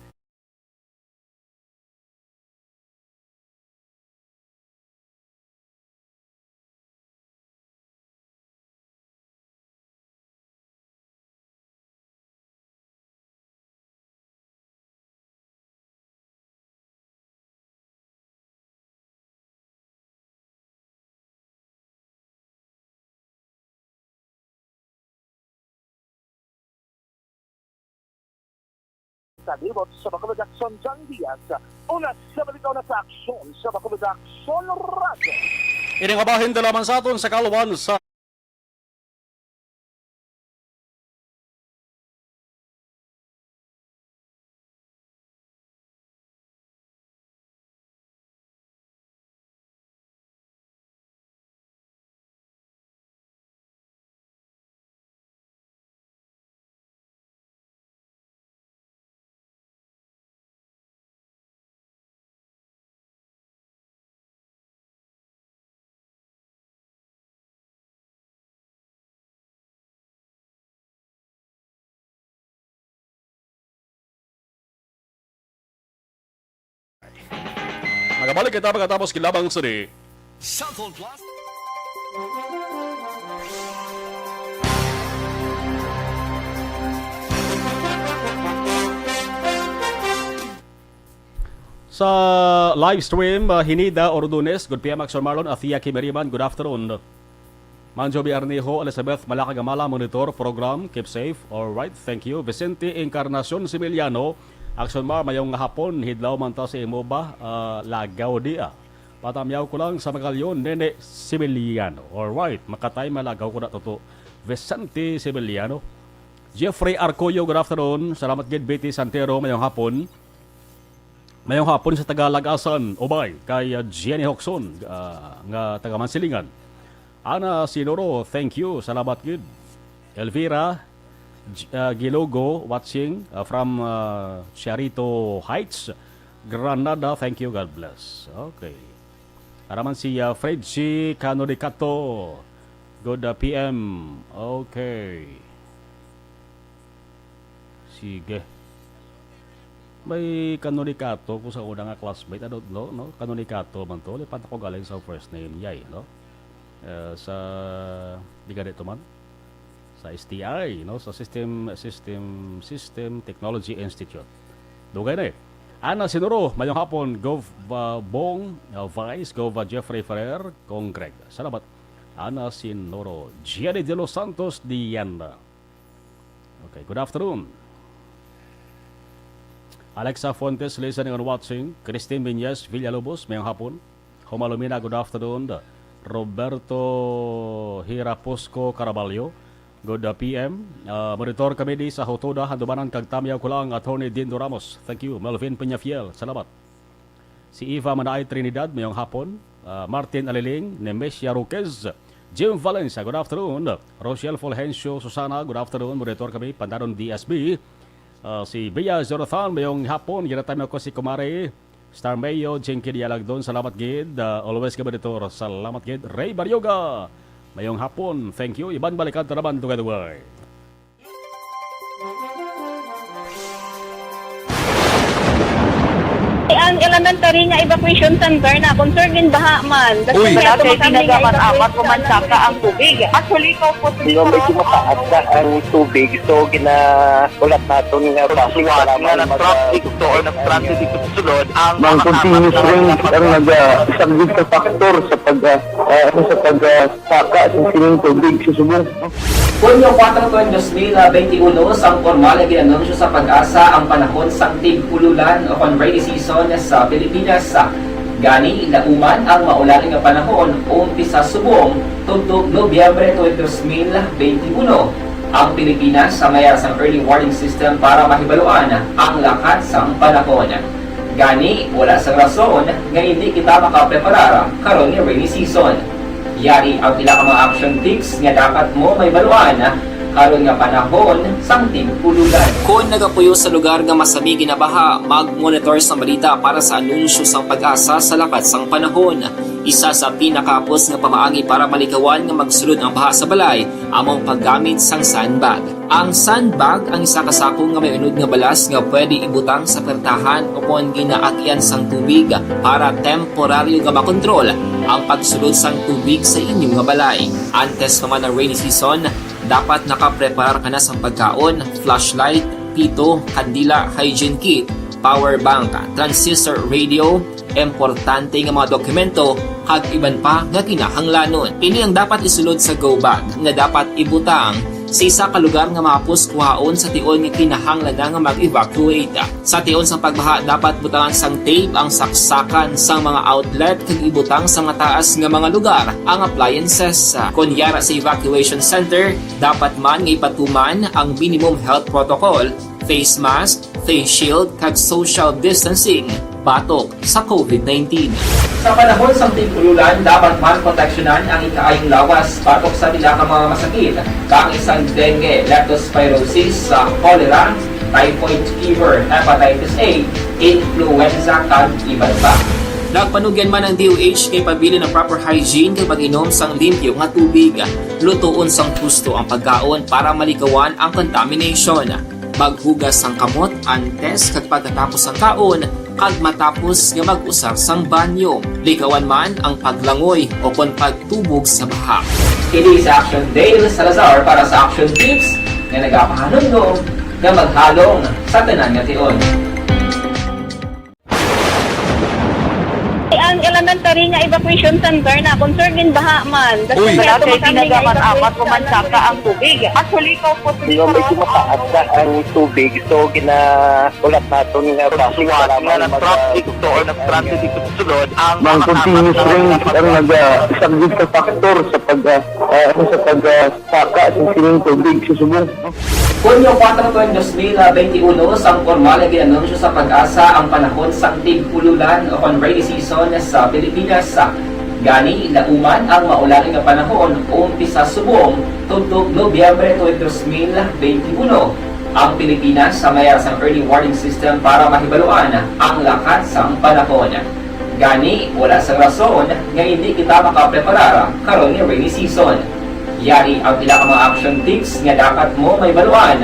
Sa libot sa Bacolod Aksyon, John Diaz, una sa balita, una sa aksyon sa Bacolod Aksyon Radio. Ini nga bahin dala man sa aton sa kaluwan sa Magabalik kita pagkatapos kilabang sini. Cellphone Plus. Sa live stream, uh, Hinida Ordones, good P M Action Marlon, Athea Kimeriman, good afternoon. Manjo B. Arnijo, Elizabeth Malacagamala, monitor program, keep safe. All right, thank you. Vicente Encarnacion Similiano, Action Mar, mayong hapon, hidlaw man ta sa imo ba, uh, lagaw dia. Patamyaw ko lang sa Magalyon, Nene Similiano. All right, makatay malagaw ko na tuto. Vicente Similiano. Jeffrey Arcoyo, good afternoon. Salamat gid, Betty Santero, mayong hapon. Mayong hapon sa taga Lagasan, Ubay, kay, uh, Jenny Hoxon, uh, nga taga Mansilingan. Ana Sinoro, thank you. Salamat gid. Elvira G-, uh, Gilogo watching, uh, from, uh, Charito Heights, Granada. Thank you. God bless. Okay. Ara man si, uh, Fredgy Canodicato. Good, uh, P M. Okay. Sige. May Kanunikato ko sa una nga classmate, ano, no, no? Kanunikato man to. Lipat ako galing sa first name niya, eh, no? Eh, sa, di ka dito man? Sa S T I, no? Sa System, System, System Technology Institute. Dugay na, eh. Ana Sinuro, mayong hapon, Gov, uh, Bong, uh, Vice, Gov, uh, Jeffrey Ferrer, Kong Greg. Salamat. Ana Sinuro, Jenny De Los Santos, Diana. Okay, good afternoon. Alexa Fuentes, listening and watching. Christine Viñas Villalobos, mayong hapon. Homalumina, good afternoon. Roberto Hiraposco Caraballo, good, uh, P M. Uh, monitor kami di sa Hutoda, Handumanan kag Tamyaw ko lang, Attorney Dindo Ramos. Thank you. Melvin Peñafiel, salamat. Si Eva Manaay Trinidad, mayong hapon. Ah, Martin Aliling, Nemesia Roquez, Jim Valencia, good afternoon. Rochelle Fulgencio Susana, good afternoon. Monitor kami, Pandanon D S B. Ah, si Bea Jonathan, mayong hapon. Ginatami ako si Kumare Starmayo, Jinky Dialagdon, salamat gid. Ah, always ka monitor, salamat gid. Ray Baryoga, mayong hapon. Thank you. Iban balikan ta naman, dugay-dugay. Ang elementary nga evacuation center na concern gin baha man. Uy. Wala kay tinaga man apat ko man saka ang tubig. Actually, ko po. Medyo mataas na ang tubig, so gina-, ulat naton nga basi nga nag-traffic to or nag-transit dito sa sulod ang mga continuous rain ang nag-, ah, isang big factor sa pag, ah, ah, ano, sa pag, ah, saka sa sining tubig sa subong. Hunyo kuwatro, dos mil benti uno, sang pormal nga gin-anunsyo sa PAGASA ang panahon sang tig-ululan o kon rainy season sa Pilipinas. Gani, lauman ang maulan nga panahon, umpisa subong tubtob Nobyembre twenty, dos mil benti uno. Ang Pilipinas sa mayar sang early warning system para mahibaluan ang lakat sang panahon. Gani, wala sang rason nga indi kita makapreparar karon nga rainy season. Yari ang pila ka mga action tips nga dapat mo mahibaluan karon nga panahon sang tig-ululan. Kon nagapuyo sa lugar nga masami ginabaha, mag-monitor sang balita para sa anunsyo sang PAGASA sa lakat sang panahon. Isa sa pinakahapos nga pamaagi para malikawan nga magsulod ang baha sa balay amo ang paggamit sang sandbag. Ang sandbag ang isa ka sako nga may unod nga balas nga pwede ibutang sa pertahan o kon ginaagyan sang tubig para temporaryo nga makontrol ang pagsulod sang tubig sa inyo nga balay. Antes pa man ang rainy season, dapat nakapreparar ka na sang pagkaon, flashlight, pito, kandila, hygiene kit, power bank, transistor radio, importante nga mga dokumento, kag iban pa nga kinahanglanon. Ini ang dapat isulod sa go bag nga dapat ibutang sa isa ka lugar nga mahapos kuhaon sa tion nga kinahanglan na nga mag-evacuate. Sa tion sang pagbaha, dapat butangan sang tape ang saksakan sang mga outlet kag ibutang sa mataas nga mga lugar ang appliances. Kon yara sa evacuation center, dapat man nga ipatuman ang minimum health protocol, face mask, face shield, kag social distancing batok sa COVID nineteen. Sa panahon sang tig-ululan, dapat man proteksyonan ang ikaayong lawas batok sa pila ka mga masakit, kaangay sang dengue, leptospirosis, sa cholera, typhoid fever, hepatitis A, influenza, kag iban pa. Nagpanugyan man ang D O H nga ipabilin ang proper hygiene kag pag-inom sang limpyo nga tubig. Lutoon sang husto ang pagkaon para malikawan ang contamination. Maghugas sang kamot antes kag pagkatapos sang kaon kag matapos nga mag-usar sang banyo. Likawan man ang paglangoy o kon pagtubog sa baha. Kini si Action Dale Salazar para sa Action Tips nga nagapahanumdom nga maghalong sa tanan nga tion. Nagtari nga evacuation center na, concern din baha man. Uy. Wala kay tinagaman apat ko man saka ang tubig. Actually, ko po. Di ba, medyo mataas na ang tubig, so ginaulat naton nga traffic para nga mag- nag-traffic to or nag-transit dito sa sulod ang mga continuous rain ang nag-, ah, subject sa factor sa pag, ah, ah, ano, sa pag, ah, saka sa sining tubig sa subong. Hunyo kuwatro tuig dos mil benti uno, sang pormal nga gin-anunsyo sa PAGASA ang panahon sang tig-ululan o kon rainy season sa Pilipinas. Gani, lauman ang maulan nga panahon umpisa subong tubtob Nobyembre tuig dos mil benti uno. Ang Pilipinas sa mayar sang early warning system para mahibaluan ang lakat sang panahon. Gani, wala sang rason nga indi kita makapreparar karon nga rainy season. Yari ang pila ka mga action tips nga dapat mo mahibaluan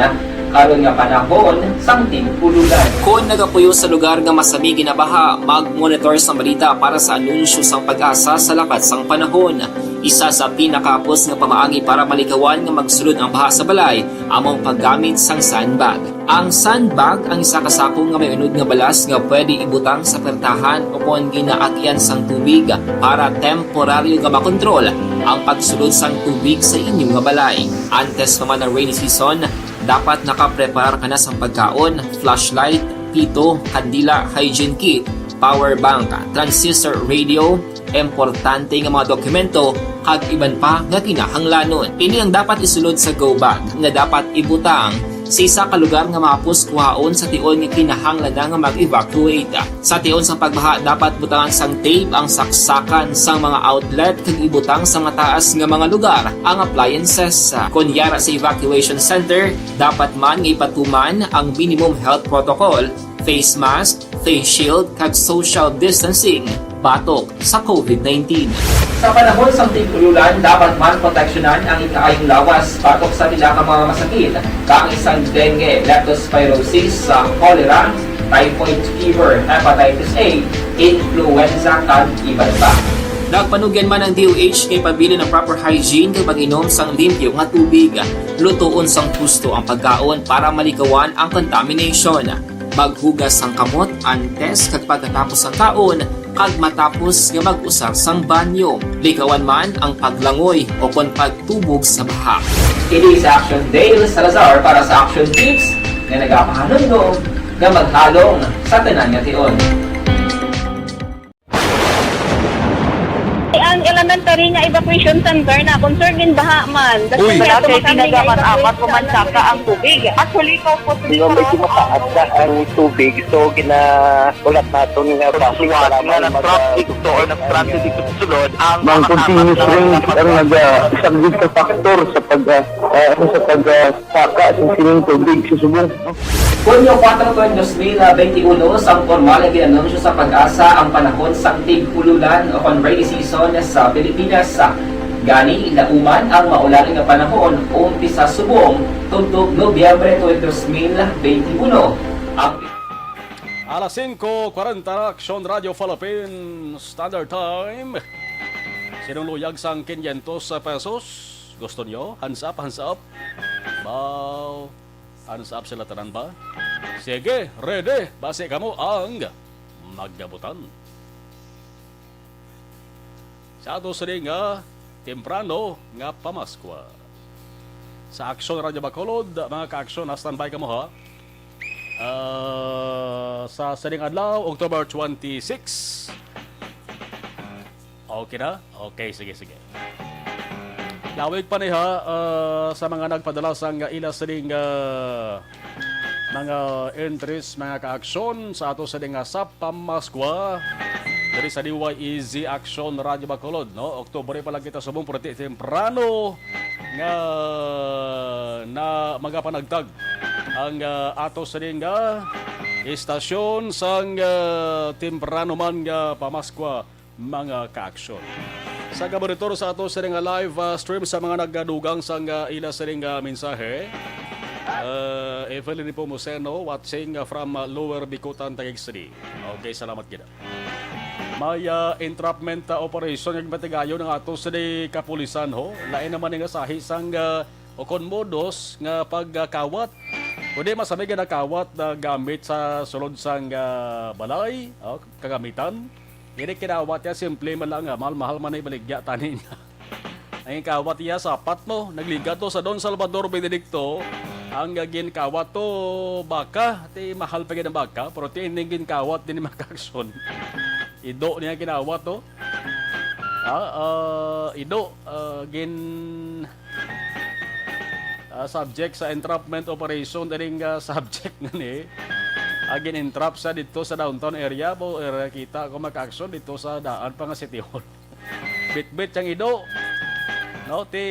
karon nga panahon sang tig-ululan. Kon nagapuyo sa lugar nga masami ginabaha, mag-monitor sang balita para sa anunsyo sang PAGASA sa lakat sang panahon. Isa sa pinakahapos nga pamaagi para malikawan nga magsulod ang baha sa balay amo ang paggamit sang sandbag. Ang sandbag ang isa ka sako nga may unod nga balas nga pwede ibutang sa pertahan o kon ginaagyan sang tubig para temporaryo nga makontrol ang pagsulod sang tubig sa inyo nga balay. Antes pa man ang rainy season, dapat nakapreparar ka na sang pagkaon, flashlight, pito, kandila, hygiene kit, power bank, transistor radio, importante nga mga dokumento, kag iban pa nga kinahanglanon. Ini ang dapat isulod sa go bag nga dapat ibutang sa isa ka lugar nga mahapos kuhaon sa tion nga kinahanglan na nga mag-evacuate. Sa tion sang pagbaha, dapat butangan sang tape ang saksakan sang mga outlet kag ibutang sa mataas nga mga lugar ang appliances. Kon yara sa evacuation center, dapat man nga ipatuman ang minimum health protocol, face mask, face shield, kag social distancing batok sa covid nineteen. Sa panahon sang tig-ululan, dapat man proteksyonan ang ikaayong lawas batok sa pila ka mga masakit, kaangay sang dengue, leptospirosis, sa cholera, typhoid fever, hepatitis A, influenza, kag iban pa. Nagpanugyan man ang D O H nga ipabilin ang proper hygiene kag pag-inom sang limpyo nga tubig. Lutoon sang husto ang pagkaon para malikawan ang contamination. Maghugas sang kamot antes kag pagkatapos sang kaon, kag matapos nga mag-usar sang banyo. Likawan man ang paglangoy o kon pagtubog sa baha. Kini si Action Dale Salazar para sa Action Tips nga nagapahanumdom nga maghalong sa tanan nga tion. Ang elementary nga evacuation center na, concern din baha man. Uy. Wala kay tinagaman apat ko man saka ang tubig. Actually, ko po. Di ba, medyo mataas na ang tubig, so ginaulat naton nga traffic para nga mag- nag-traffic to or nag-transit dito sa sulod ang mga continuous rain ang nag-, ah, subject sa factor sa pag, ah, ah, ano, sa pag, ah, saka sa sining tubig sa subong. Hunyo kuwatro tuig dos mil benti uno, sang pormal nga gin-anunsyo sa PAGASA ang panahon sang tig-ululan o kon rainy season sa Pilipinas. Gani, lauman ang maulan nga panahon umpisa subong tubtob Nobyembre tuig dos mil benti uno. Ang Alas singko kwarenta na, Aksyon Radio Philippine Standard Time. Sinong luyag sang quinientos pesos? Gusto nyo? Hands up, hands up. Baw. Hands up sila tanan ba? Sige, ready. Basi kamo ang magdabutan. Sa ato sini nga temprano nga pamaskwa. Sa Aksyon Radio Bacolod, mga ka-aksyon, na standby kamo, ha? Ah, sa sining adlaw, October twenty-six. Okay na? Okay, sige, sige. Lawig pa ni ha, ah, sa mga nagpadala sang ila sining, ah, mga entries, mga ka-aksyon, sa ato sining nga sap pamaskwa diri sa D Y E Z Action Radio Bacolod, no? Oktubre pa lang kita subong, pero ti-, temprano nga na magapanagtag ang, ah, ato sining nga istasyon sang, ah, temprano man nga pamaskwa, mga ka-aksyon. Sa kaburitor sa ato sining nga live, ah, stream, sa mga nagadugang sang, ah, ila sining nga mensahe. Ah, Evelyn Nepomuceno, watching, ah, from, ah, Lower Bicutan, Taguig City. Okay, salamat gid. May, ah, entrapment, ah, operation nga ginpatigayon ang ato sini kapulisan, ho. Lain naman nga sahi sang, ah, o kon modus nga pagkawat. Kundi masami nga nakawat na gamit sa sulod sang, ah, balay, oh, kagamitan. Dili kinawat niya, simple man lang, ah, mahal-mahal man na ibaligya tani niya. Ang kawat niya, sapat, no? Nagliga to sa Don Salvador Benedicto. Ang, ah, ginkawat to, baka. Ti mahal pa gid ang baka, pero ti ining ginkawat din ni Mac Action. Ido niya kinawat to. Ah, ah, ido, ah, gin, ah, subject sa entrapment operation, ining, ah, subject nga ni. Ah, gin-entrap sa dito sa downtown area, bo, area kita ko Mac Action dito sa daan pa nga City Hall. Bitbit siyang ido. No, ti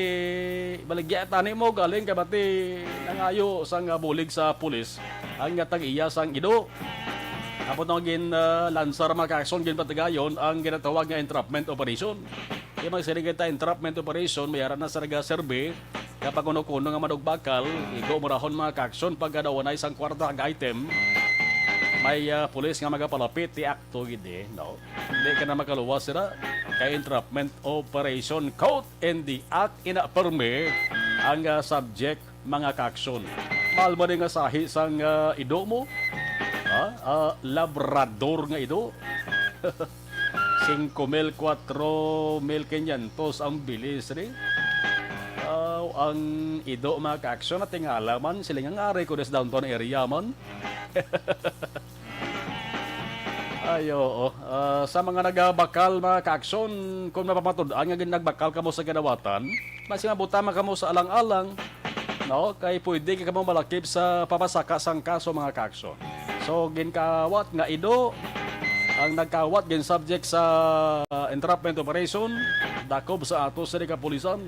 baligya tani mo galing kay bati nangayo sang, ah, bulig sa pulis ang, ah, tag-iya sang ido. Tapos no, gin, ah, lansar, Mac Action, ginpatigayon ang ginatawag nga entrapment operation. Kaya magsiling kita entrapment operation, may ara na sa nagaserbi. Kapag kuno-kuno nga manugbakal, igo murahon, Mac Action, pagkadawanay sang kwarta kag item. May, ah, pulis nga magapalapit, ti akto gid eh, no? Hindi ka na makaluwas sila. Kay entrapment operation, caught in the act, ina permi ang, ah, subject, mga Mac Action. Mahal ba ni nga sahi sang, ah, ido mo? Ha? Ah, labrador nga ido? Singko mil, kwatro mil kinyantos ang bilis ni. Ah, ang ido, Mac Action, natingala man, siling nga ari ko des downtown area man. Ay, oo. Ah, sa mga nagabakal, Mac Action, kung mapamatud-an nga gin-, nagbakal kamo sa kinawatan, mas mabutang man kamo sa alang-alang, no? Kay pwede kay kamo malakip sa pamasaka sang kaso, mga Mac Action. So, ginkawat nga ido, ang nagkawat gin-subject sa entrapment operation, dakob sa ato sa kapulisan.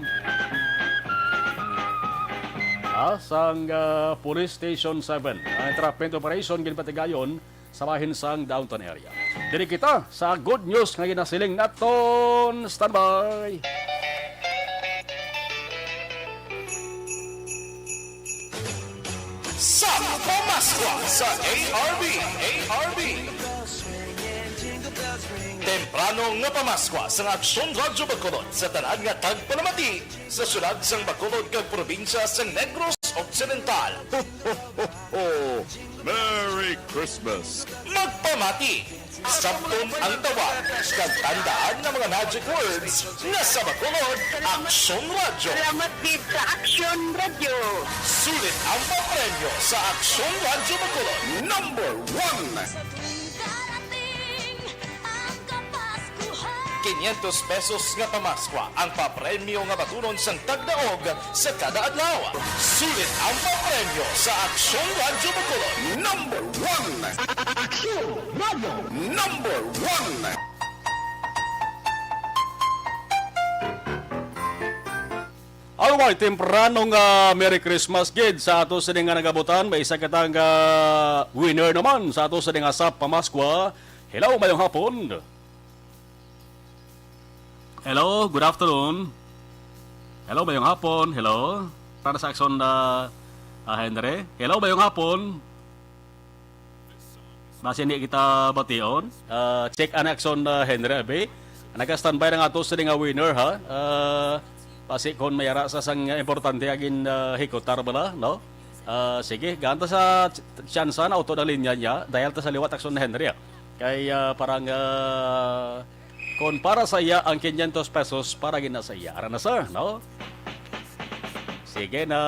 Ah, sang, ah, Police Station seven. Ang entrapment operation ginpatigayon sa bahin sang downtown area. Diri kita sa good news nga ginasiling naton. Standby! Sa Pamaskwa sa A R B, A R B. Temprano nga Pamaskwa sa Aksyon Radyo Bacolod sa tanan nga tagpalamati sa syudad sang Bacolod kag probinsya sang Negros Occidental. Ho, ho, ho, ho! Merry Christmas! Magpamati! Sabton ang tawag kag tandaan nga mga magic words nga sa Bacolod, Aksyon Radyo. Salamat gid sa Aksyon Radyo. Sulit ang papremyo sa Aksyon Radyo Bacolod. Number one. Sa tuwing darating ang Kapaskuhan. Quinientos pesos nga pamaskwa ang papremyo nga batunon sang tagdaog sa kada adlaw. Sulit ang papremyo sa Aksyon Radyo Bacolod. Number one. Aksyon Radyo. Number one. Alright, temprano nga Merry Christmas gid sa ato sini nga nagabutan. May isa kita nga winner naman sa ato sini nga sa Pamaskwa. Hello, mayong hapon. Hello, good afternoon. Hello, mayong hapon. Hello. Para sa Aksyon, ah, ah, Henry. Hello, mayong hapon. Basi hindi kita bation. Ah, check an Aksyon, ah, Henry, abi. Naka-standby na nga to sini nga winner, ha? Ah, basi kon may ara sa sang importante agin, ah, hikutar bala, no? Ah, sige, ganta sa ch-, tsansa na utod ang linya niya, dial ta sa liwat, Aksyon Henry, ah. Kay, ah, parang, ah, Kon para sa iya ang quinientos pesos, para gid na sa iya. Ara na, sir, no? Sige na,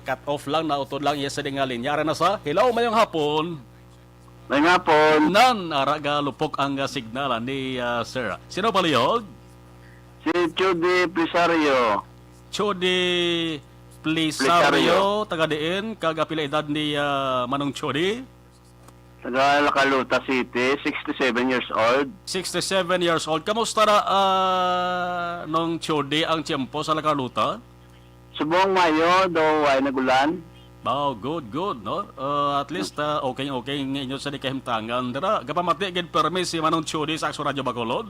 cut off lang, nautod lang iya sa nga linya. Ara na sa, hello, mayong hapon. Mayong hapon. Nan, ara ga lupok ang, ah, signal, ah, ni, ah, sir. Sino palihog? Si Chudi Plisario. Chudi Plisario, Plisario. Taga diin, kag pila edad ni, ah, Manong Chudi? Taga La Carlota City, sixty-seven years old. Sixty-seven years old. Kamusta na, ah, Nong Chudi, ang tiyempo sa La Carlota? Subong maayo, daw ay nagulan. Wow, good, good, no? Ah, at least, ah, okay, okay ang inyo sa di kahimtangan. Dira, gapamati gid permi si Manong Chudi sa Aksyon Radyo Bacolod.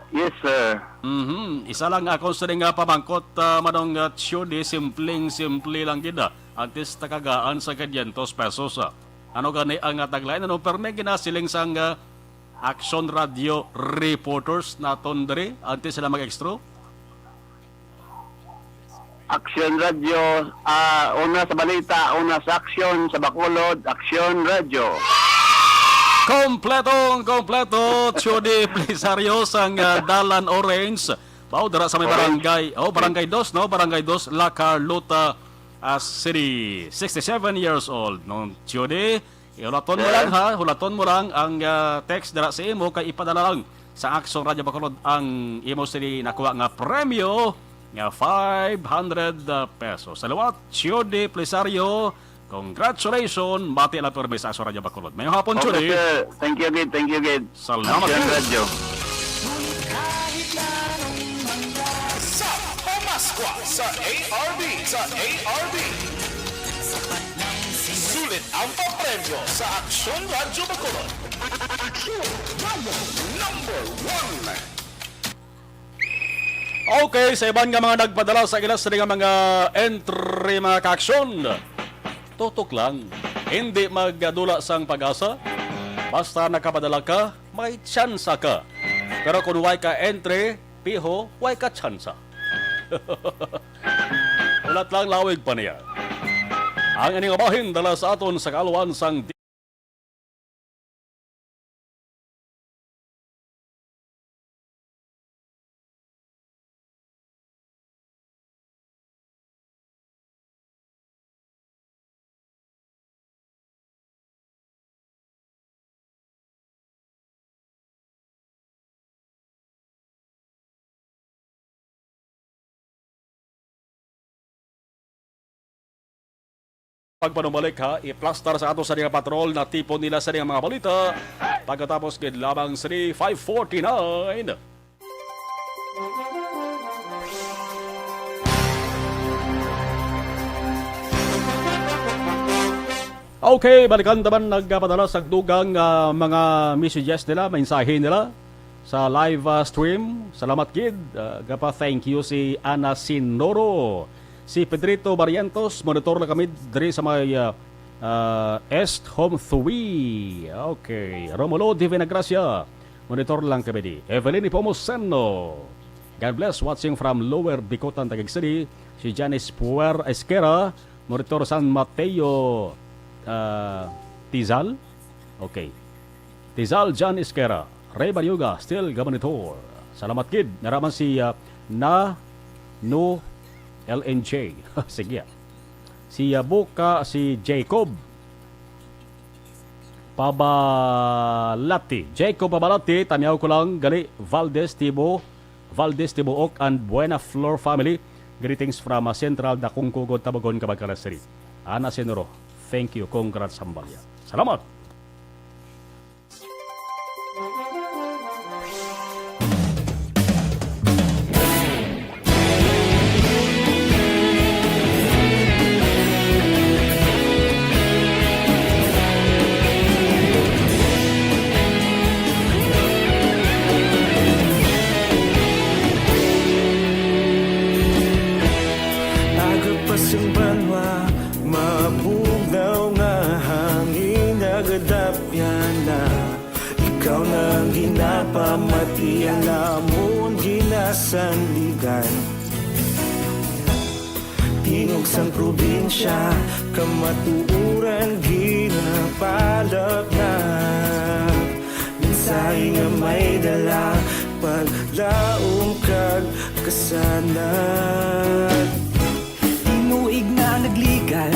Yes, sir. Mhm. Isa lang akon sa nga pamangkot, ah, Manong, ah, Chudi, simpleng-simple lang gid, ah. Antes ta kagaan sa quinientos pesos, ah. Ano gani ang, ah, tagline? Ano permi ginasiling sang, ah, Aksyon Radio reporters naton diri antes sila mag-extra? Aksyon Radyo, ah, una sa balita, una sa aksyon, sa Bacolod, Aksyon Radyo. Kompletong kompleto, Chody Plisario sang, ah, Dalan Orange. Mao dira sa may Orange. Barangay, oh, Barangay Dos, no? Barangay Dos, La Carlota, ah, City. Sixty-seven years old, no? Chody, hulaton mo Sir? lang, ha? Hulaton mo lang ang, ah, text dira sa imo kay ipadala lang sa Aksyon Radyo Bacolod ang imo sini nakuha nga premyo nga five hundred, ah, pesos. Salamat, Chody Plisario. Congratulations, bati lang permi sa Aksyon Radyo Bacolod. Mayong hapon, Chody. Okay, sir. Thank you, gid. Thank you, gid. Salamat, Aksyon sir. Radyo. Sa Pamaskwa sa A R B, sa A R B. Sulit ang papremyo sa Aksyon Radyo Bacolod. Aksyon Radyo number one. Okay, sa iban nga mga nagpadala sa ila sa nga mga entry, mga kaaksyon, tutok lang. Hindi magdula sang pag-asa. Basta nakapadala ka, may tsansa ka. Pero kung way ka entry, piho, way ka tsansa. Ulat lang, lawig pa niya. Ang ining bahin dala sa aton sa kaaluan sang Pagpanumalik, ha, iplastar sa ato sa mga patrol, natipon nila sa mga balita. Pagkatapos gid lamang sa five forty-nine. Okay, balikan naman nagpadala sa dugang, ah, mga messages nila, mensahe nila sa live, ah, stream. Salamat gid. Ah, gapa thank you si Ana Sinoro. Si Pedrito Barrientos, monitor lang kami diri sa may, ah, ah, East Home Three. Okay. Romulo Divina Gracia, monitor lang kami di. Evelyn Ipomuceno. God bless, watching from Lower Bicutan, Taguig City. Si Janice Puer Esquera, monitor San Mateo, ah, Tizal. Okay. Tizal John Esquera, Ray Bariuga, still ga-monitor. Salamat gid. Naraman si, ah, na no L N J. Sige, ah. Si, ah, Buka, si Jacob Pabalati. Jacob Pabalati, tamiyaw ko lang, gali, Valdez, Tibo, Valdez, Tibuok, and Buena Flor family. Greetings from, ah, Central Dacungcugod, Tabogon, Kabankalan City. Ana Sinoro, thank you. Congrats, Sambalia. Salamat. Aga pa sang banwa, mabugnaw nga hangin nagadapyan na. Ikaw na ang ginapamatian namon ginasandigan. Tingog sang probinsya, kamatuoran ginapalapnag. Mensahe nga may dala, paglaom kag kasanag. Tinuig na nagligan,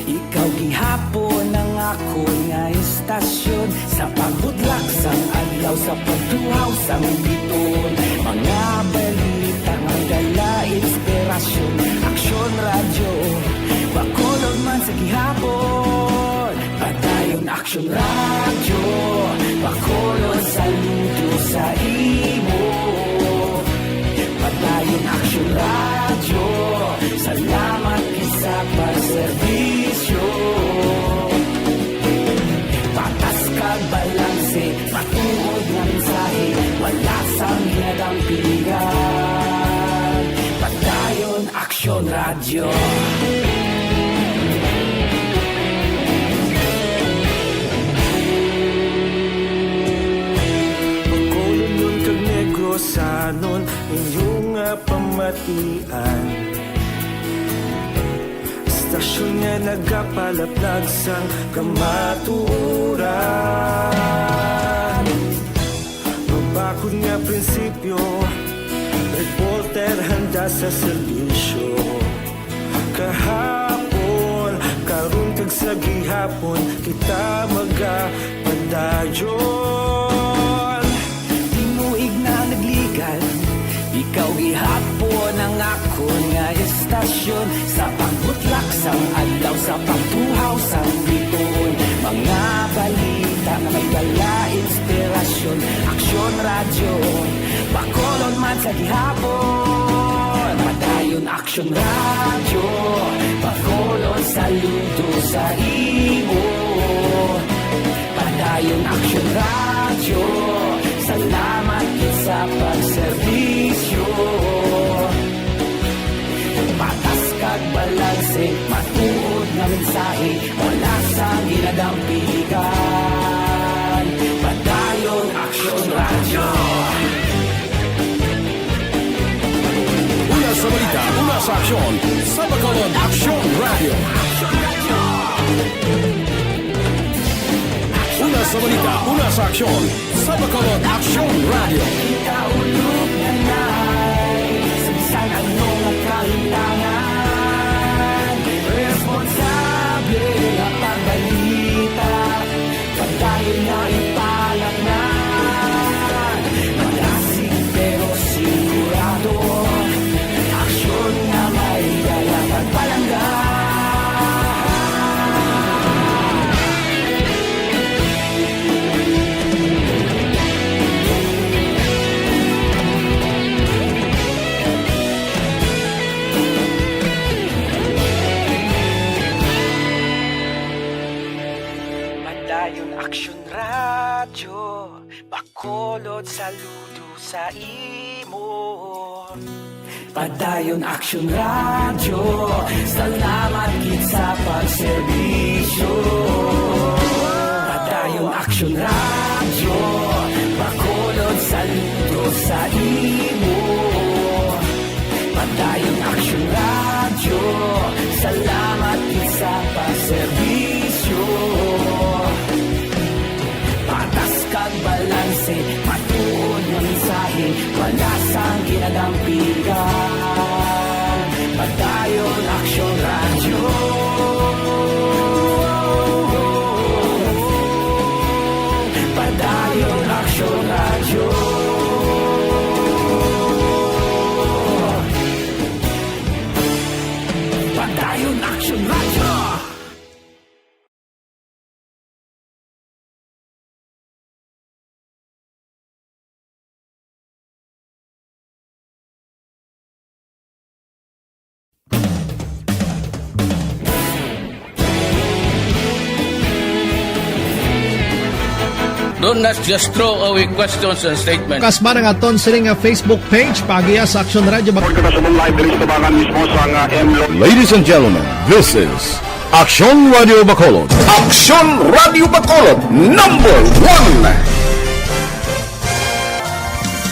ikaw gihapon ang akon nga istasyon. Sa pagbudlak sang adlaw, sa pagtuhaw sang biton, mga balita nga dala inspirasyon. Aksyon Radyo Bacolod man sa gihapon. Padayon Aksyon Radyo Bacolod, saludo sa imo. Padayon Aksyon Radyo, salamat gid sa pagserbisyo. Patas kag balanse, matuod nga mensahe, wala sang ginadampigan. Padayon Aksyon Radyo. Bacolodnon kag Negrosanon, inyo nga pamatian. Istasyon nga naga Palaplag sang kamatuoran. Mabakod nga prinsipyo, reporter handa sa serbisyo. Kahapon, karon kag sa gihapon, kita magapadayon. Tinuig na nagligan, ikaw gihapon ang akon nga estasyon. Sa pagbutlak sang adlaw, sa pagtuhaw sang bituon, mga balita nga may dala inspirasyon. Aksyon Radyo, Bacolod man sa gihapon. Padayon Aksyon Radyo, Bacolod, saludo sa imo. Padayon Aksyon Radyo, salamat gid sa pagserbisyo. Patas kag balanse, matuod nga mensahe, wala sang ginadampigan. Padayon Aksyon Radyo. Una sa balita, una sa aksyon, sa Bacolod Aksyon Radyo. Una sa balita, una sa aksyon, sa Bacolod Aksyon Radyo. Kita ulog na nai, sa bisan ano nga kahitangan, responsable nga pagbalita. Padayon na ipalatnan, malasig pero sigurado. Aksyon nga may dala pagpalangga. Padayon Aksyon Radyo, Bacolod, saludo sa imo. Padayon Aksyon Radyo, salamat gid sa pagserbisyo. Padayon Aksyon Radyo, Bacolod, saludo sa imo. Padayon Aksyon Radyo, salamat gid sa pagserbisyo. Patas kag balanse, matuod nga mensahe, wala sang ginadampigan. Padayon Aksyon Radyo. Padayon Aksyon Radyo. Padayon Aksyon Radyo. Don't not just throw away questions and statements. Kasma nga aton sini nga Facebook page, paagiha sa Aksyon Radyo. Report kita sa live diri sa Tabangan mismo sa nga M Lo- Ladies and gentlemen, this is Aksyon Radio Bacolod. Aksyon Radio Bacolod, number one.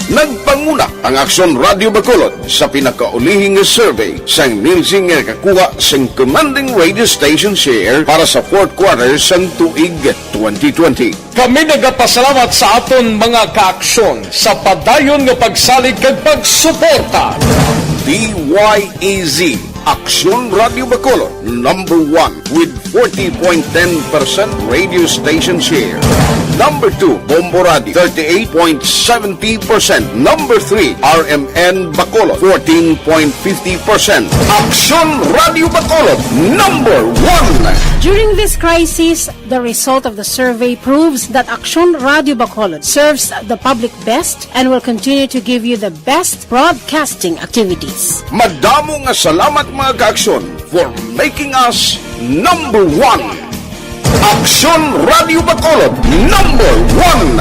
Nagpanguna ang Aksyon Radio Bacolod sa pinakaulihing nga survey sang Nielsen nga nakakuha sing commanding radio station share para sa fourth quarter sang tuig twenty twenty. Kami nagapasalamat sa aton mga kaaksyon sa padayon nga pagsalig kag pagsuporta. D Y E Z, Aksyon Radio Bacolod, number one with forty point ten percent radio station share. Number two, Bombo Radio, thirty-eight point seventy percent. Number three, R M N Bacolod, fourteen point fifty percent. Aksyon Radio Bacolod, number one. During this crisis, the result of the survey proves that Aksyon Radio Bacolod serves the public best and will continue to give you the best broadcasting activities. Madamo nga salamat, mga kaaksyon, for making us number one. Aksyon Radio Bacolod, number one.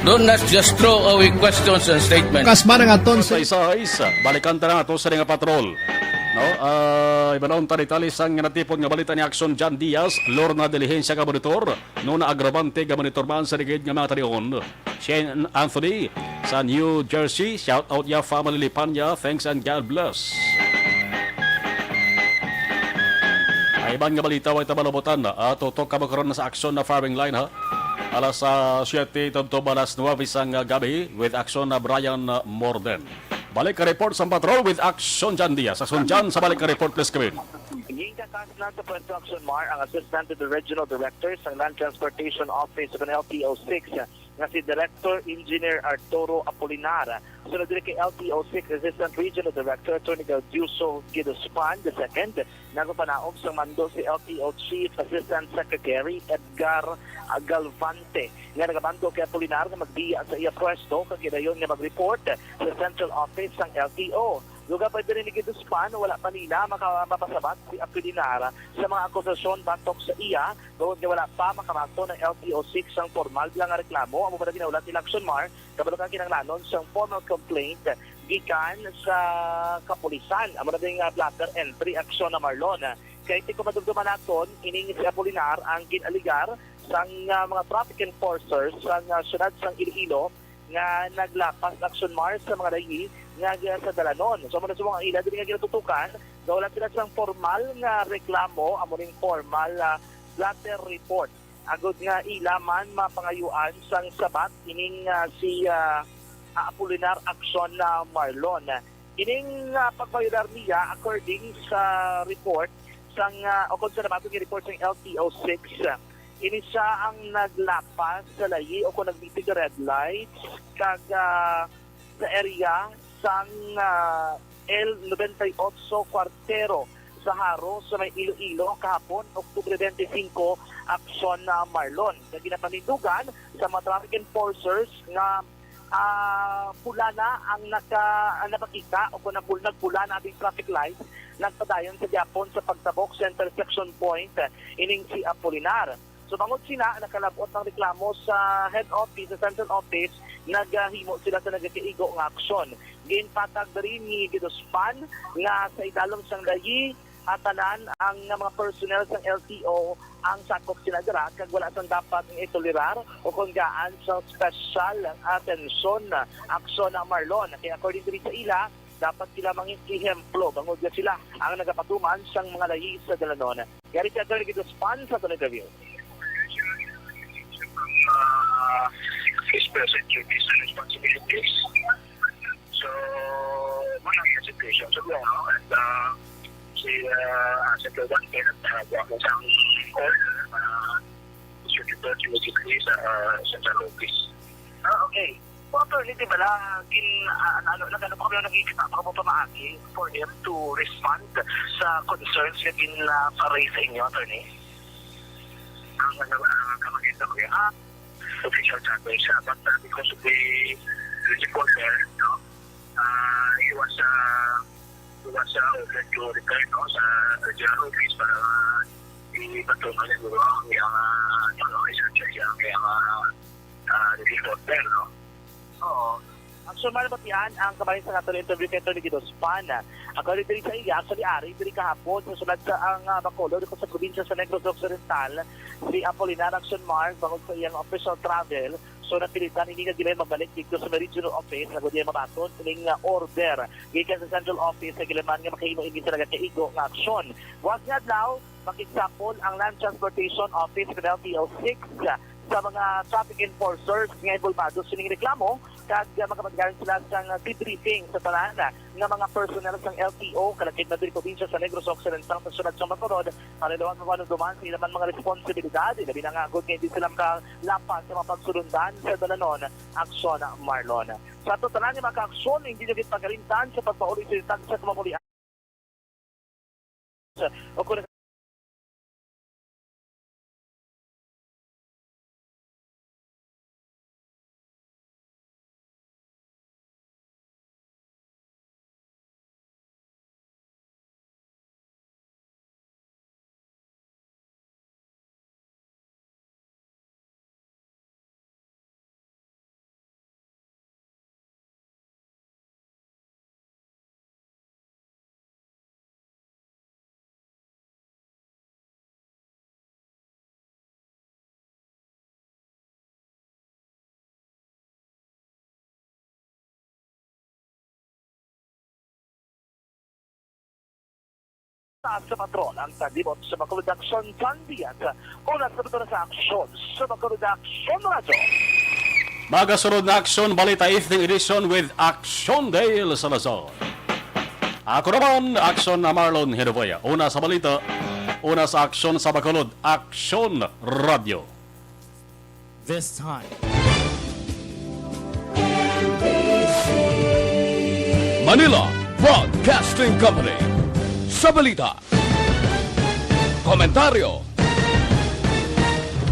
Don't not just throw away questions and statements. Kasma nga aton sa Saysay, balikan ta na ato sa nga patrol. No, ah, ibalon ta detalye sang natipon nga balita ni Aksyon John Diaz, Lorna Diligencia ka monitor, Nona Agravante ka monitor man sa ligid nga mga talion. Shane Anthony sa New Jersey, shout out ya family Lipanya, thanks and God bless. Ban nga balita, way tabalabutan na, ah, tutok kamo karon sa aksyon na firing line, ha. Alas, ah, siyete tubtob alas nuwebe sang, ah, gabi with aksyon na Brian, ah, Morden. Balik ka report sa patrol with aksyon Jan Diaz. Aksyon Jan, sa balik ka report, please, Kevin. Ginkakas na sa Puerto Aksyon Mar ang Assistant to the Regional Director sang Land Transportation Office o L T O six nga si Director Engineer Arturo Apolinar. Sunod diri kay L T O six Assistant Regional Director Attorney Gaudioso Gidospan the second, nagapanaog sang mando si L T O Chief Assistant Secretary Edgar Galvante, nga nagamando kay Apolinar nga magbiya sa iya pwesto kag gidayon nga mag-report sa central office sang L T O. Lugar pa diri ni Gidospan, wala pa nila maka-, mapasabat si Apolinar sa mga akusasyon batok sa iya, tungod nga wala pa makabaton ang L T O six sang formal nga reklamo. Amo man ang ginaulat ni Aksyon Mar, kabalo ka kinahanglanon sang formal complaint gikan sa kapulisan. Amo na ding, ah, blotter entry, Aksyon na Marlon. Kay ti kung madumduman naton, ining si Apolinar ang gin-aligar sang, ah, mga traffic enforcers sang, ah, siyudad sang Iloilo nga naglapas, Aksyon Mar, sa mga layi nga sa dalanon. So, amo na subong ang ila diri nga ginatutukan nga wala sila sang formal nga reklamo, amo ning formal, ah, blotter report, agod nga ila man mapangayuan sang sabat ining, ah, si, ah, ah, Apolinar Aksyon na Marlon. Ining, ah, pagbayular niya, according sa report sang, ah, o kung sa nabaton nga report sang L T O six, ah, ini sia ang naglapas sa layi o kung nagbitig red lights kag, ah, sa area sang, ah, L ninety-eight Cuartero sa Jaro sa may Iloilo kahapon, Oktubre twenty-five, Aksyon na Marlon. Nga ginapanindugan sa mga traffic enforcers nga, ah, pula na ang naka-, ang napakita o kung napul-, nagpula na ang traffic light, nagpadayon sa gihapon sa pagtabok sa intersection point, ah, ining si Apolinar. So, bangod sina nakalab-ot ang reklamo sa head office, sa central office, naghimo sila sa nagakaigo nga aksyon. Ginpatag diri ni Gidospan nga sa idalom sang layi, ah, tanan ang mga personnel sang L T O ang sakop sina dira, kag wala sang dapat nga itolerar o kon gaan sang special atensyon, Aksyon na Marlon. Kay according diri sa ila, dapat sila mangin ehemplo, bangod nga sila ang nagapatuman sang mga layi sa dalanon. Yari si Attorney Gidospan sa aton interview. Uh, his present duties and responsibilities. So, mao na ang situation sa, no? And, uh, si, uh, Asset Logan, kaya nagpahagwa ko sa order, uh, distributed immediately sa, uh, central office. Ah, okay. So, attorney, di ba la, gin-, ah, ano, ano, nag-ano pa kamo, nagkikita pa kamo pamaagi for him to respond sa concerns nga gin, ah, pa-raise sa inyo, attorney? Ang, ano, ah, kamagin sa kuya, ah, official chapel siya, but, uh, because of the, the reporter, no, uh, he was, uh, he was, uh, ordered to return, no, sa regional office para, uh, ipatungan niya siguro ang iyang, uh, ano, no, research niya, ang iyang, uh, uh, reporter, no? Oo. Actually, malabatian ang kabahin sa aton interview kay Attorney Gidospan. According diri sa iya, actually, ari diri kahapon sa sulod sa ang, ah, Bacolod, dito sa probinsya sa Negros Occidental, si Apolinar Action Mark, bangod sa iyang official travel. So, napilitan ini nga dili mabalik dito sa may regional office, agud iya mabaton ining, ah, order gikan sa central office sa gilaman nga makahimo ini sa nagakaigo nga aksyon. Buwas nga adlaw, makigsapol ang Land Transportation Office ug L T O six sa mga traffic enforcers nga involbado sining reklamo, kag, ah, magapatigayon sila sang debriefing sa tanan nga mga personnel sang L T O, kalakip na diri probinsya sa Negros Occidental sa siyudad sa Bacolod, para liwat mapanumduman sa ila man mga responsibilidad, ilabi na nga agud nga hindi sila makalapas sa mga pagsulundan sa dalanon, Aksyon Marlon. Sa ato tanan nga mga kaaksyon, hindi nyo gid pagalimtan sa pagpauli sa inyong tagsa ka mamulian. O kung Sa patron ang tagibot sa Bacolod Aksyon Tandiat. Una sa buto na sa aksyon sa Bacolod Aksyon Radyo. Magasunod na Aksyon Balita Evening Edition with Aksyon Dale Salazar. Ako naman, Aksyon na Marlon Hinuboya. Una sa balita, una sa aksyon sa Bacolod, Aksyon Radyo. This time. Manila Broadcasting Company. Sa balita, komentaryo,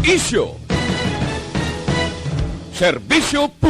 isyu, serbisyo